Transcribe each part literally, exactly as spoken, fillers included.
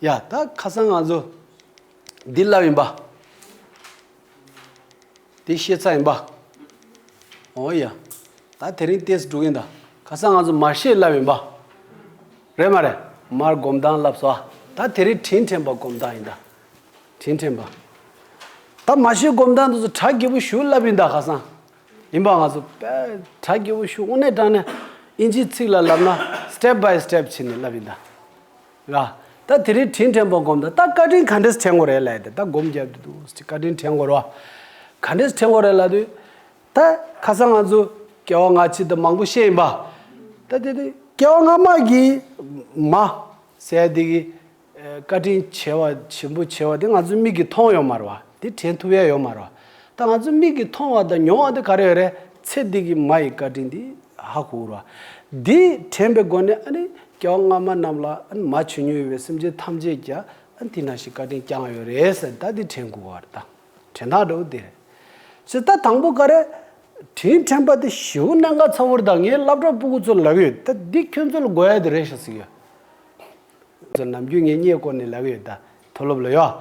ཡ། ད་ཁ་སང་ང་ཚོ་འདི་ལབ་ཡིན་པ། འདི་ཤེས་ཚར་ཡིན་པ། འོ་ཡ། ད་དེ་རིང་ཏེས་འགྲོ་གིན་ད། ཁ་སང་ང་ཚོ་མར་ཤེས་ལབ་ཡིན་པ། རེད་མ་རེད། མར་སྒོམ་སྟངས་ལབ་སོང་ཨ། ད་དེ་རིང་དྲིན་དྲན་པ་སྒོམ་སྟངས་ཡིན་ད། དྲིན་དྲན་པ། ད་མར་ཤེས་སྒོམ་སྟངས་འདི་ཚོ་གྲ་རྒྱས་པོ་ཞུ་ལབ་ཡིན་ད་ཁ་སང་། ཡིན་པ་ང་ཚོ་དཔེ་གྲ་རྒྱས་པོ་ཞུ་དངོས་གནས་དྲང་གནས་ཨིན་ཇིའི་ཚིག་ལ་ལབ་ན་step by step བྱས་ནས་ལབ་ཡིན་ད། ར། ད་དེ་རིང་དྲིན་དྲན་པ་སྒོམ་ད། ད་བཀའ་དྲིན་ག་འདྲས་དྲན་དགོས་རེད་ལབ་ཡིན་ད། ད་སྒོམ་རྒྱབ་དུས་འདུག་བཀའ་དྲིན་དྲན་དགོས་རེད་བ། ག་འདྲས་དྲན་དགོས་རེད་ལབ་དུས། ད་ཁ་སང་ང་ཚོ་སྐྱེ་བ་སྔ་ཕྱི་ད་མང་པོ་བཤད་ཡིན་པ། ད་དེ་དེ་སྐྱེ་བ་སྔ་མ་གི་མ་ཟེར་ཡ་དེ་གི་བཀའ་དྲིན་ཆེ་བ་ཆེན་པོ་ཆེ་བ་དེ་ང་ཚོ་མིག་གིས་མཐོང་ཡོད་མ་རེད་བ། དེ་དྲན་ཐུབ་ཡ་ཡོད་མ་རེད་བ། ད་ང་ཚོ་མིག་གིས་མཐོང་བ་དང་མྱོང་བ་དེ་ག་རེ་ཡོད་རེད། ཚེ་འདི་གི་མ་ཡི་བཀའ་དྲིན་དེ་ཧ་གོ་རེད་བ། དེ་དྲན་པའི་སྒོ་ནས་ཨ་ནི་སྐྱེ་བ་སྔ་མ་རྣམས་ལ་ཨ་ནི་མ་བྱོན་མྱོང་ཡོད་པའི་སེམས་ཅན་ཐམས་ཅད་ཀྱང་ཨ་ནི་དེ་ནང་བཞིན་བཀའ་དྲིན་བསྐྱངས་ཡོད་རེད་ཟེར། ད་དེ་དྲན་དགོས་པ་རེད་ད། དྲན་སྟངས་འདྲ་བོ་དེ་རེད། ཞེས་ད་དང་པོ་ག་རེ། དྲིན་དྲན་པ་དེ་ཞེ་པོ་གནད་འགག་ཚ་བོ་རེད་ད། ངའི་སློབ་གྲྭ་སྤུ་གུ་ཚོར་ལབ་ཡོད་ད། འདི་ཁྱོད་ཚོ་ལ་དགོས་ཡ་དེ་རེད་ཤག་ཟེར་གྱི་ཡོད། ཚོ་ནམ་རྒྱུན་ངས་བརྙན་བཀོད་ནས་ལབ་ཡོད་ད། མཐོ་སློབ་ལ་ཡོད།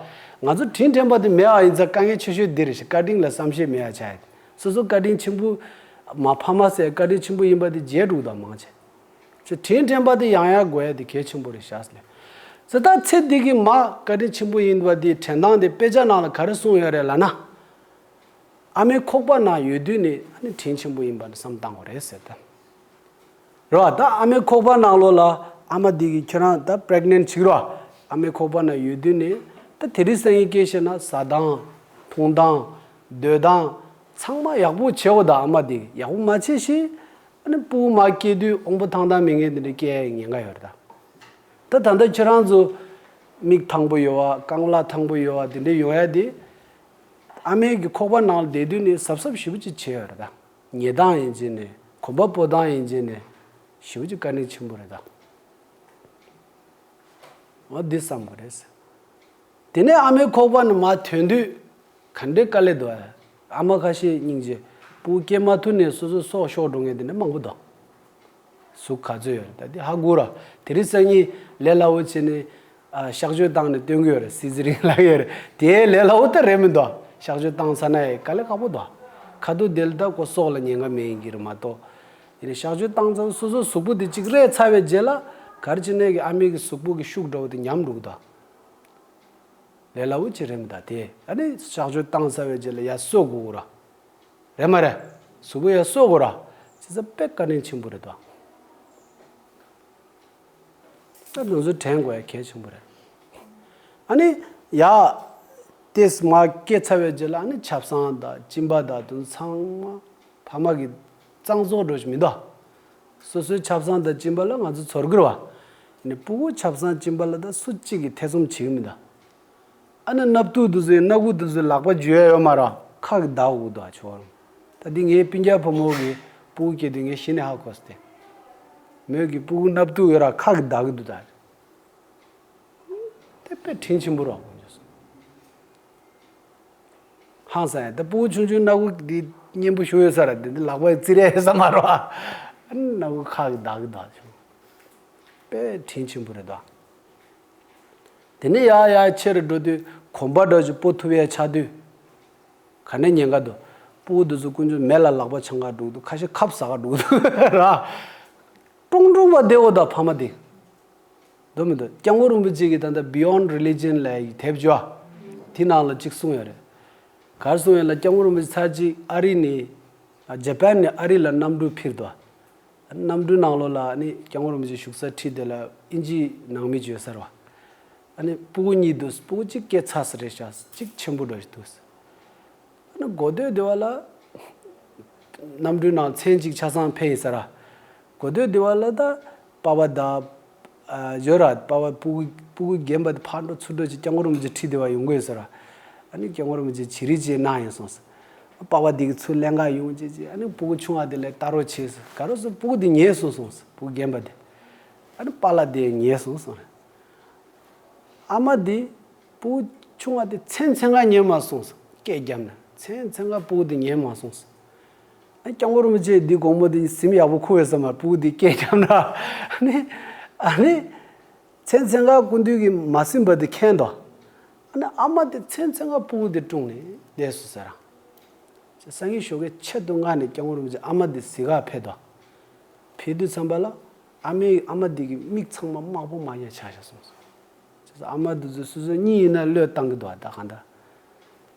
ང་ཚོ་དྲིན་དྲན་པ་དེ་མེད་པ་ཡིན་ཙང་དཀའ་ངལ་ཆེ་ཤོས་འདི་རེད་ཤག་བཀའ་དྲིན་ལ་བསམ་ཤེས་མེད་ཡ་ཆགས་ཡོད། སོ་སོ་བཀའ་དྲིན་ཆེན་པོ། མ་ཕ་མ་ཟེར་བཀའ་དྲིན་ཆེན་པོ་ཡིན་པ་དེ་བརྗེད་འགྲོ་གི་འདུག་མང་ཆེ། ཚེ་དྲིན་དྲན་པ་དེ་ཡང་ཡང་དགོས་ཡ་དེ་གལ་ཆེན་པོ་རེད་ཤག་ཟེར། ཟེར་ད་ཚེ་འདི་གི་མ་བཀའ་དྲིན་ཆེན་པོ་ཡིན་པ་དེ་དྲན་སྟངས་དེ་དཔེ་ཆ་ནང་ལ་ག་རེ་གསུངས་ཡོད་རེད་ལབ་ན། ཨ་མའི་ཁོག་པ་ནང་ཡོད་དུས་ནས་ཨ་ནི་དྲིན་ཆེན་པོ་ཡིན་པ་ནི་བསམ་བཏང་དགོས་རེད་ཟེར་ད། རེད་བ། ད་ཨ་མའི་ཁོག་པ་ནང་ལོགས་ལ་ཨ་མ་འདི་གི་ཁྱོད་རང་ད་པི་རེག་ནེན་ཊི་བྱེད་ཀྱི་རེད་བ། ཨ་མའི་ཁོག་པ་ནང་ཡོད་དུས་ནས་ད་དེ་རིང་སང་ཉིན་སྐད་བཤད་ན་ཟ་སྟངས་འཐུང་སྟངས་སྡོད་སྟངས་ཚང་མ་ཡག་པོ་བྱེད་འོ་ད། ཨ་མ་འདི་ཡག་པོ་མ་བྱེད་ཤི། ཨ་ནི་སྤུ་གུ་མར་སྐྱེས་དུས་དབང་པོ་ཐང་ཐང་མེད་མཁན་དེ་འདྲ་སྐྱེ་ཡའི་ཉེན་ཁ་ཡོད་རེད་ད། ད་ད་ལྟ་ཁྱེད་རང་ཚོ་མིག་ཐང་པོ་ཡོད་བ། རྐང་ལག་ཐང་པོ་ཡོད་བ། དེ་འདྲ་ཡོང་ཡ་དེ་ཨ་མའི་གི་ཁོག་པ་ནང་ལ་བསྡད་དུས་ནས་གཟབ་གཟབ་ཞེ་པོ་ཅིག་བྱས་ཡོད་རེད་ད། ཉལ་སྟངས་ཡིན་གཅིག་ནས་གོམ་པ་སྤོ་སྟངས་ཡིན་གཅིག་ནས་ཞེ་པོ་ཅིག་བཀའ་དྲིན་ཆེན་པོ་རེད་ད། འོ་འདི་བསམ་དགོས་རེད་ཟེར། དེ་ནས་ཨ་མའི་ཁོག་པ་ནས་མར་ཐོན་དུས་ག་འདྲའི་དཀའ་ལས་འདུག་ཨ། ཨ་མ་ཁ་ཤས་སྙིང་རྗེ། སྤུ་གུ་སྐྱེ་མ་ཐུབ་ནས་སོ་སོ་སྲོག་ཤོར་འགྲོ་མཁན་དེ་འདྲ་མང་པོ་འདུག་གཟུགས་ག་ཚོད་ཡོད་རེད་ད། དེ་ཧ་གོ་ར། དེ་རིང་སང་ཉིན་ལས་སླ་བོ་བྱས་ནས་ཨ་གཤག་བཅོས་བཏང་ནས་སྟོན་གྱི་ཡོད་རེད། སི་ཛི་རིང་ལབ་ཀྱི་ཡོད་རེད། དེ་ལས་སླ་བོ་ད་རེད་མི་འདུག་གཤག་བཅོས་བཏང་ཚར་ན་ཡང་དཀའ་ལས་ཁག་པོ་འདུག་ཁ་ཐུག་དེ་ལ་ད་ཁོ་སྲོག་ལ་ཉེན་ཁ་མེད་ཡིན་གྱི་རེད་མ་གཏོགས། དེ་ནས་གཤག་བཅོས་བཏང་ཚར་སོ་སོའི་གཟུགས་པོ་དེ་གཅིག་རལ་ཚར་བའི་རྗེས་ལ་ག་རེ་བྱས་ནས་ཀྱི་ཨ་མའི་གི་གཟུགས་པོ་གི་ཤུགས་འདྲ་བོ་དེ་ཉམས་འགྲོ་གི་འདུག་ལས་སླ་བོ་ཅིག་རེད་མི་འདུག་དེ་ཨ་ནི་གཤག་བཅོས་བཏང་ཚར་བའི་རྗེས་ལ་ཡར་གསོ་དགོས་ར། རེད་མ་རེད། གཟུགས་པོ་ཡར་གསོ་དགོས་ར། བྱས་ཙང་དཔེ་བཀའ་དྲིན་ཆེན་པོ་རེད་དོ། ད་དེ་ཚོ་དྲན་དགོས་ཡ་གལ་ཆེན་པོ་རེད། ཨ་ནི་ཡ། ཏེས་མ་སྐྱེས་ཚར་བའི་རྗེས་ལ་ཨ་ནི་ཆབ་གསང་དང་གཅིན་པ་དང་དེ་ཚོ་ཚང་མ་ཕ་མ་གི་གཙང་བཙོག་འགྲོ་ཞིག་མི་འདུག་སོ་སོའི་ཆབ་གསང་དང་གཅིན་པ་ལ་ང་ཚོ་ཚོར་གི་རེད་བ། ཨ་ནི་སྤུ་གུ་ཆབ་གསང་གཅིན་པ་ལ་ད་སུ་གཅིག་གིས་ཐེ་ཚོམ་བྱེད་ཀྱི་མི་འདུག་ཨ་ནི་སྣབས་ཐུག་དེ་ཚོའི་སྣ་ཁུག་དེ་ཚོའི་ལག་པ་འཇུ་ཡ་ཡོད་མ་རེད། ཁ་གིས་བདག་དགོས་འདུག་ཨ་ཆོག་རུང་། ད་འདི་ངའི་སྤུན་ཀྱག་བུ་མོ་གི་སྤུ་གུ་སྐྱེས་དུས་ངས་གཞི་ནས་ཧ་གོ་སྟེ། མོས་ཀྱི་སྤུ་གུ་སྣབས་ཐུག་ཡོད་ར་ཁ་གིས་བདག་གི་འདུག་ད། དེ་དཔེ་དྲིན་ཆེན་པོ་རེད་དགོངས་བྱས་སོང་། ཧང་སང་ཡ་ད་སྤུ་གུ་ཆུང་ཆུང་སྣ་ཁུག་འདི་མཉེན་པོ་ཞུ་ཡོད་ས་ར་འདི་འདི་ལག་པ་ཡི་བཙིར་ཡ་ཡོད་ས་མ་རེད་བ། ཨ་ནི་སྣ་ཁུག་ཁ་གིས་བདག་གི་འདུག་ཨ་ཆོག་དཔེ་དྲིན་ཆེན་པོ་རེད་དོ། དེ་ནས་ཡར་ཡར་ཆེ་རུ་འགྲོ་དུས་གོམ་པ་འདྲ་ཞིག་སྤོ་ཐུབ་ཡ་ཆགས་དུས། ག་ནས་ཉེན་ཁ་འདུག་སྤུ་གུ་འདི་ཚོ་དཀོན་མཆོག་མེ་ལ་ལག་པ་འཆང་ག་འགྲོ་གི་འདུག་ཁ་ཤས་ཁབ་ཟ་ག་འགྲོ་གི་འདུག་ར། ཀྲུང་ཀྲུང་བ་བདེ་བོ་དང་ཕ་མ་དེ། འདུག་མི་འདུག་སྐྱབས་མགོན་རིན་པོ་ཆེ་གིས་ད་ལྟ་Beyond Religion ལབ་ཡག་དེབ་ཅིག་ཡོད། དེ་ནང་ལ་གཅིག་གསུངས་ཡོད་རེད། ག་རེ་གསུངས་ཡོད་ལབ་སྐྱབས་མགོན་རིན་པོ་ཆེ་ཚར་གཅིག་ཨ་རི་ནས། ཇ་པན་ནས་ཨ་རི་ལ་གནམ་གྲུ་འཕུར་འདུག་གནམ་གྲུ་ནང་ལོགས་ལ་ཨ་ནི་སྐྱབས་མགོན་རིན་པོ་ཆེ་བཞུགས་ས་ཁྲི་དེ་ལ་ཨིན་ཇིའི་ནང་མི་ཅིག་ཡོད་ས་རེད་བ། ཨ་ནི་སྤུ་གུ་གཉིས་འདུག་སྤུ་གུ་གཅིག་སྐྱེས་ཚར་ས་རེད་ཤག་གཅིག་ཆེན་པོ་འདྲ་ཞིག་འདུག་ཨ་ནི་འགོ་སྟོད་སྡེ་བ་ལ་གནམ་གྲུའི་ནང་མཚན་གཅིག་ཆ་ཚང་ཕེབས་ཡིན་ས་ར། འགོ་སྟོད་སྡེ་བ་ལ་ད་པ་ཕ་དང་། ཨ་ཡོད་ར། པ་ཕ་སྤུ་གུ་སྤུ་གུ་རྒན་པ་དེ་ཕར་འགྲོ་ཚུར་འགྲོ་བྱས་སྐྱབས་མགོན་རིན་པོ་ཆེ་ཁྲི་དེ་བ་ཡོང་གི་ཡོད་ས་ར། ཨ་ནི་སྐྱབས་མགོན་རིན་པོ་ཆེ་བྱི་རིལ་ཅིག་གནང་ཡིན་གསུངས་སོང་། པ་ཕ་དེ་གིས་ཚུར་ལེན་ག་ཡོང་བྱས་བྱས་ཨ་ནི་སྤུ་གུ་ཆུང་བ་དེ་ལ་ལྟ་རོགས་བྱས་སོང་། ག་རེ་ཟེར་སྤུ་གུ་དེ་ཉལ་སོང་གསུངས་སོང་སྤུ་གུ་རྒན་པ་དེ། ཨ་ནི་པཱ་ལགས་དེ་ཉལ་སོང་གསུངས། ཨ་མ་དེ་སྤུ་གུ་ཆུང་བ་དེ་མཚན་མཚན་ག་ཉལ་མ་སོང་གསུངས། སྐད་བརྒྱབ་ན་མཚན་མཚན་ག་སྤུ་གུ་དེ་ཉལ་མ་སོང་གསུངས། ཨ་སྐྱབས་མགོན་རིན་པོ་ཆེ་འདི་དགོང་མོ་དེ་གཟིམ་ཡག་པོ་ཁུག་ཡོད་ས་མ་རེད། སྤུ་གུ་དེ་སྐད་བརྒྱབ་ན་ཨ་ནི་ཨ་ནི། མཚན་མཚན་ག་སྐུ་མདུན་གྱིས་མ་ཟིན་པ་དེ་མཁྱེན་ཏོ། ཨ་ནི་ཨ་མ་དེ་མཚན་མཚན་ག་སྤུ་གུ་དེ་བཀྲུངས་ནས་བསྡད་སོང་ཟེར། སངས་རྒྱས་ཞོལ་གྱི་ཆེད་དུ་མངགས་ནས་སྐྱབས་མགོན་རིན་པོ་ཆེ་ཨ་མ་དེ་གཟིགས་ག་ཕེབས་ཏོ། ཕེབས་དུས་ཙམ་པ་ལ་ཨ་མའི་ཨ་མ་དེ་གི་མིག་ཚང་མ་དམར་པོ་དམར་ཉག་ཆགས་བཞག་སོང་ཟེར། ཨ་མ་དེ་ཚོ་སོ་སོ་གཉིས་ཡིན་ན་བློས་བཏང་གི་འདུག་ད་གང་ལྟར།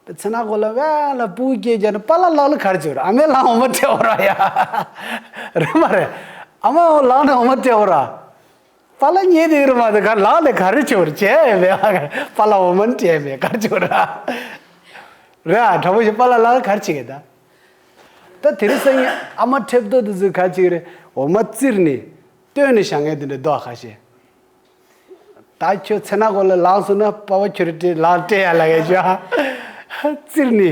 པའི་ཚེ་ན་གོ་ལ་བས་ལ་སྤུ་གུ་སྐྱེས་རྒྱ་ནི་པཱ་ལགས་ལག་ལ་ག་རེ་བྱེད་ར། ཨ་མའི་ལག་འོ་མ་སྤྲད་འོ་ར་ཡ། རེད་མ་རེད། ཨ་མ་འོ་ལག་ནས་འོ་མ་སྤྲད་འོ་ར། པཱ་ལགས་ཉལ་བསྡད་རེད་མ་གཏོགས་ག་ལག་ནས་ག་རེ་བྱེད་འོ་ར་བྱས་ཡ་མེད། པཱ་ལགས་འོ་མ་སྤྲད་མེད་ག་རེ་བྱེད་འོ་ར། རེད་ཨ་དྲང་པོ་ཞིག་པཱ་ལགས་ལག་ག་རེ་བྱེད་གི་ད། ད་དེ་རིང་སང་ཉིན་ཨ་མ་ཁྲེབ་ཏོ་དེ་ཚོས་ག་རེ་བྱེད་གི་རེད། འོ་མ་བཙིར་ནས་བཏོན་ནས་བཞག་མཁན་དེ་འདྲ་འདུག་ཨ་ཁ་ཤས། ད་ཁྱོད་ཚེ་ན་གོ་ལ་ལངས་སོང་ན་པ་ཕ་ཁྱོད་རེ་སྤྲད་ལག་སྤྲད་ཡ་ལ་གས་ཤོག་བཙིར་ནི།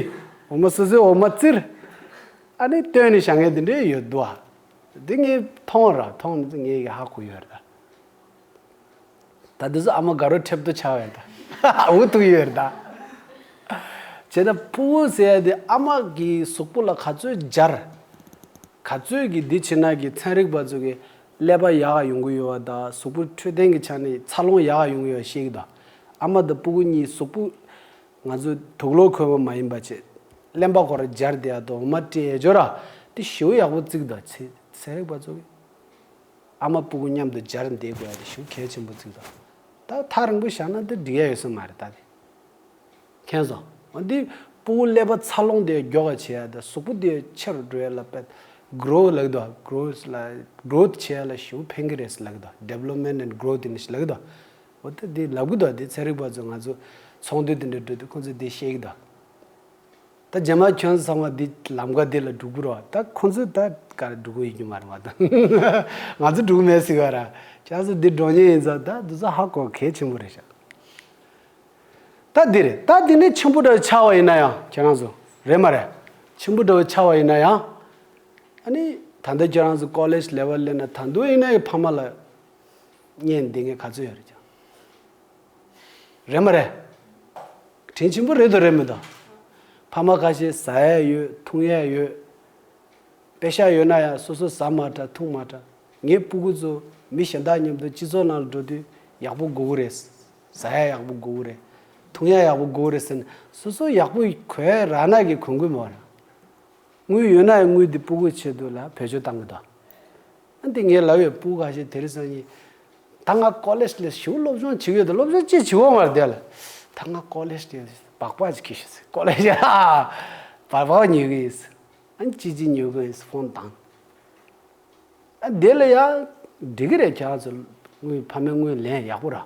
འོ་མ་སོ་སོའི་འོ་མ་བཙིར། ཨ་ནི་བཏོན་ནི་བཞག་མཁན་དེ་འདྲས་ཡོད་འདུག་ཨ། འདི་ངས་མཐོང་ར་མཐོང་ནི་ངས་ཀྱི་ཧ་གོ་ཡོད་རེད་ད། ད་འདི་ཚོ་ཨ་མ་དགའ་རོགས་ཁྲེབ་ཏོ་ཆགས་པས་ད། འུ་ཐུག་ཡོད་རེད་ད། བྱས་ན་ཕྲུ་གུ་ཟེར་ཡ་དེ་ཨ་མ་གི་གཟུགས་པོ་ལ་ག་ཚོད་སྦྱར། ག་ཚོད་ཀྱིས་འདི་བྱེད་ན་གི་ཚན་རིག་པ་ཚོ་གི་ཀླད་པ་ཡག་ཡོང་གི་ཡོད་པ་དང་གཟུགས་པོ་འཕྲོད་བསྟེན་གྱི་ཆ་ནས་འཚར་ལོངས་ཡག་ཡོང་གི་ཡོད་པ་ཤེས་ཀྱི་འདུག་ཨ་མ་དང་སྤུ་གུ་གཉིས་གཟུགས་པོ་ང་ཚོ་དུག་ལོག་འཁོལ་བ་མ་ཡིན་པ་བྱས། གླེན་པ་ཁོ་ར་སྦྱར་བསྡད་ཡ་དང་འོ་མ་སྤྲད་ཡ་འཇོ་ར་དེ་ཞེ་པོ་ཡག་པོ་བརྩི་གི་འདུག་ཚན་ཚན་རིག་པ་ཚོ་གི་ཨ་མ་སྤུ་གུ་མཉམ་དུ་སྦྱར་བསྡད་དགོས་ཡ་དེ་ཞེ་པོ་གལ་ཆེན་པོ་བརྩི་གི་འདུག་ད་ཐག་རིང་པོ་བཞག་ན་འདི་འགྲིག་ཡ་ཡོད་ས་མ་རེད་ད་དེ། མཁྱེན་སོང་། འོ་འདི་སྤུ་གུ་ཀླད་པ་འཚར་ལོངས་དེ་མགྱོགས་པ་བྱེད་ཡ་དང་གཟུགས་པོ་དེ་ཆེ་རུ་འགྲོ་ཡ་ལ་དཔེ་growth་ལབ་ཀྱི་འདུག growth་ལ་growth་བྱེད་ཡ་ལ་ཞེ་པོ་ཕན་གྱི་རེད་ཟེར་ལབ་ཀྱི་འདུག development and growth་ནི་ཞེས་ལབ་ཀྱི་འདུག་འོ་ད་འདི་ལབ་ཀྱི་འདུག་འདི་ཚན་རིག་པ་ཚོ་ང་ཚོ་ཚོགས་འདུ་དེ་འདྲ་འགྲོ་དུས་ཁོང་ཚོས་འདི་བཤད་ཀྱི་འདུག་ད་རྗེས་མ་ཁྱོད་ཚང་མ་འདི་ལམ་ཀ་འདི་ལ་འགྲོ་གི་རེད་བ། ད་ཁོང་ཚོས་ད་ག་རེ་འགྲོ་གི་ཡོད་ཀྱི་མ་རེད་མ་གཏོགས་ང་ཚོ་འགྲོ་གི་མེད་ཟེར་གི་ར། ཁྱེད་ཚོ་འདི་འགྲོ་མཁན་ཡིན་ཙང་ད་འདི་ཚོ་ཧ་གོ་གལ་ཆེན་པོ་རེད་ཤག་ད་འདི་རེད། ད་འདི་ནི་ཆེན་པོ་འདྲ་བོ་ཆགས་པ་ཡིན་ན་ཡང་ཁྱེད་རང་ཚོ་རེད་མ་རེད། ཆེན་པོ་འདྲ་བོ་ཆགས་པ་ཡིན་ན་ཡང་། ཨ་ནི་ད་ལྟ་ཁྱེད་རང་ཚོ་ཀོ་ལེཇ་ལེ་ཝལ་སླེབས་ན་ད་དུང་ཡིན་ན་ཡང་ཕ་མ་ལ་གཉེན་སྡེ་ངེས་ག་ཚོད་ཡོད་རེད་ཀྱང་། རེད་མ་རེད། དྲིན་ཆེན་པོ་རེད་དོ་རེད་མི་དོ། ཕ་མ་ཁ་ཤས་ཟ་ཡ་ཡོད་འཐུང་ཡ་ཡོད། པེ་ཤ་ཡོད་ན་ཡང་སོ་སོ་ཟ་མ་དྲ་འཐུང་མ་དྲ། ངའི་སྤུ་གུ་ཚོ་མི་གཞན་དག་མཉམ་དུ་སྤྱི་ཚོགས་ནང་ལ་འགྲོ་དུས་ཡག་པོ་དགོས་ཀྱི་རེད། ཟ་ཡ་ཡག་པོ་དགོས་ཀྱི་རེད། འཐུང་ཡ་ཡག་པོ་དགོས་ཀྱི་རེད་ཟེར་ནས་སོ་སོ་ཡག་པོ་གོན་རག་ན་གི་གོན་དགོས་མ་རེད། དངུལ་ཡོད་ན་ཡང་དངུལ་འདི་སྤུ་གུའི་ཆེད་དུ་ལ་བེད་སྤྱོད་བཏང་གི་འདུག་ཨ་འདི་ངས་ལབ་ཡོད་སྤུ་གུ་ཁ་ཤས་དེ་རིང་སང་ཉིན། ད་ང་ཀོ་ལེཇ་ལ་ཞུ་སློབ་སྦྱོང་བྱེད་ཀྱི་ཡོད་དོ་སློབ་སྦྱོང་ཅི་བྱེད་འོང་བར་བསྡད་ལ། ད་ང་ཀོ་ལེཇ་ལ་སྦག་སྦག་ཅིག་ཁྱེར་ཤོག་ཟེར་ཀོ་ལེཇ་ལ་སྦག་སྦག་ཉོ་གི་ཡིན་ཟེར། ཨ་ཅི་ཅི་ཉོ་གི་ཡིན་ཟེར་ཕོན་བཏང་། ཨ་དེ་ལ་ཡ་འགྲིག་གི་རེད་ཁྱེད་ཚོ་དངུལ་ཕ་མའི་དངུལ་ལེན་ཡག་པོ་ར།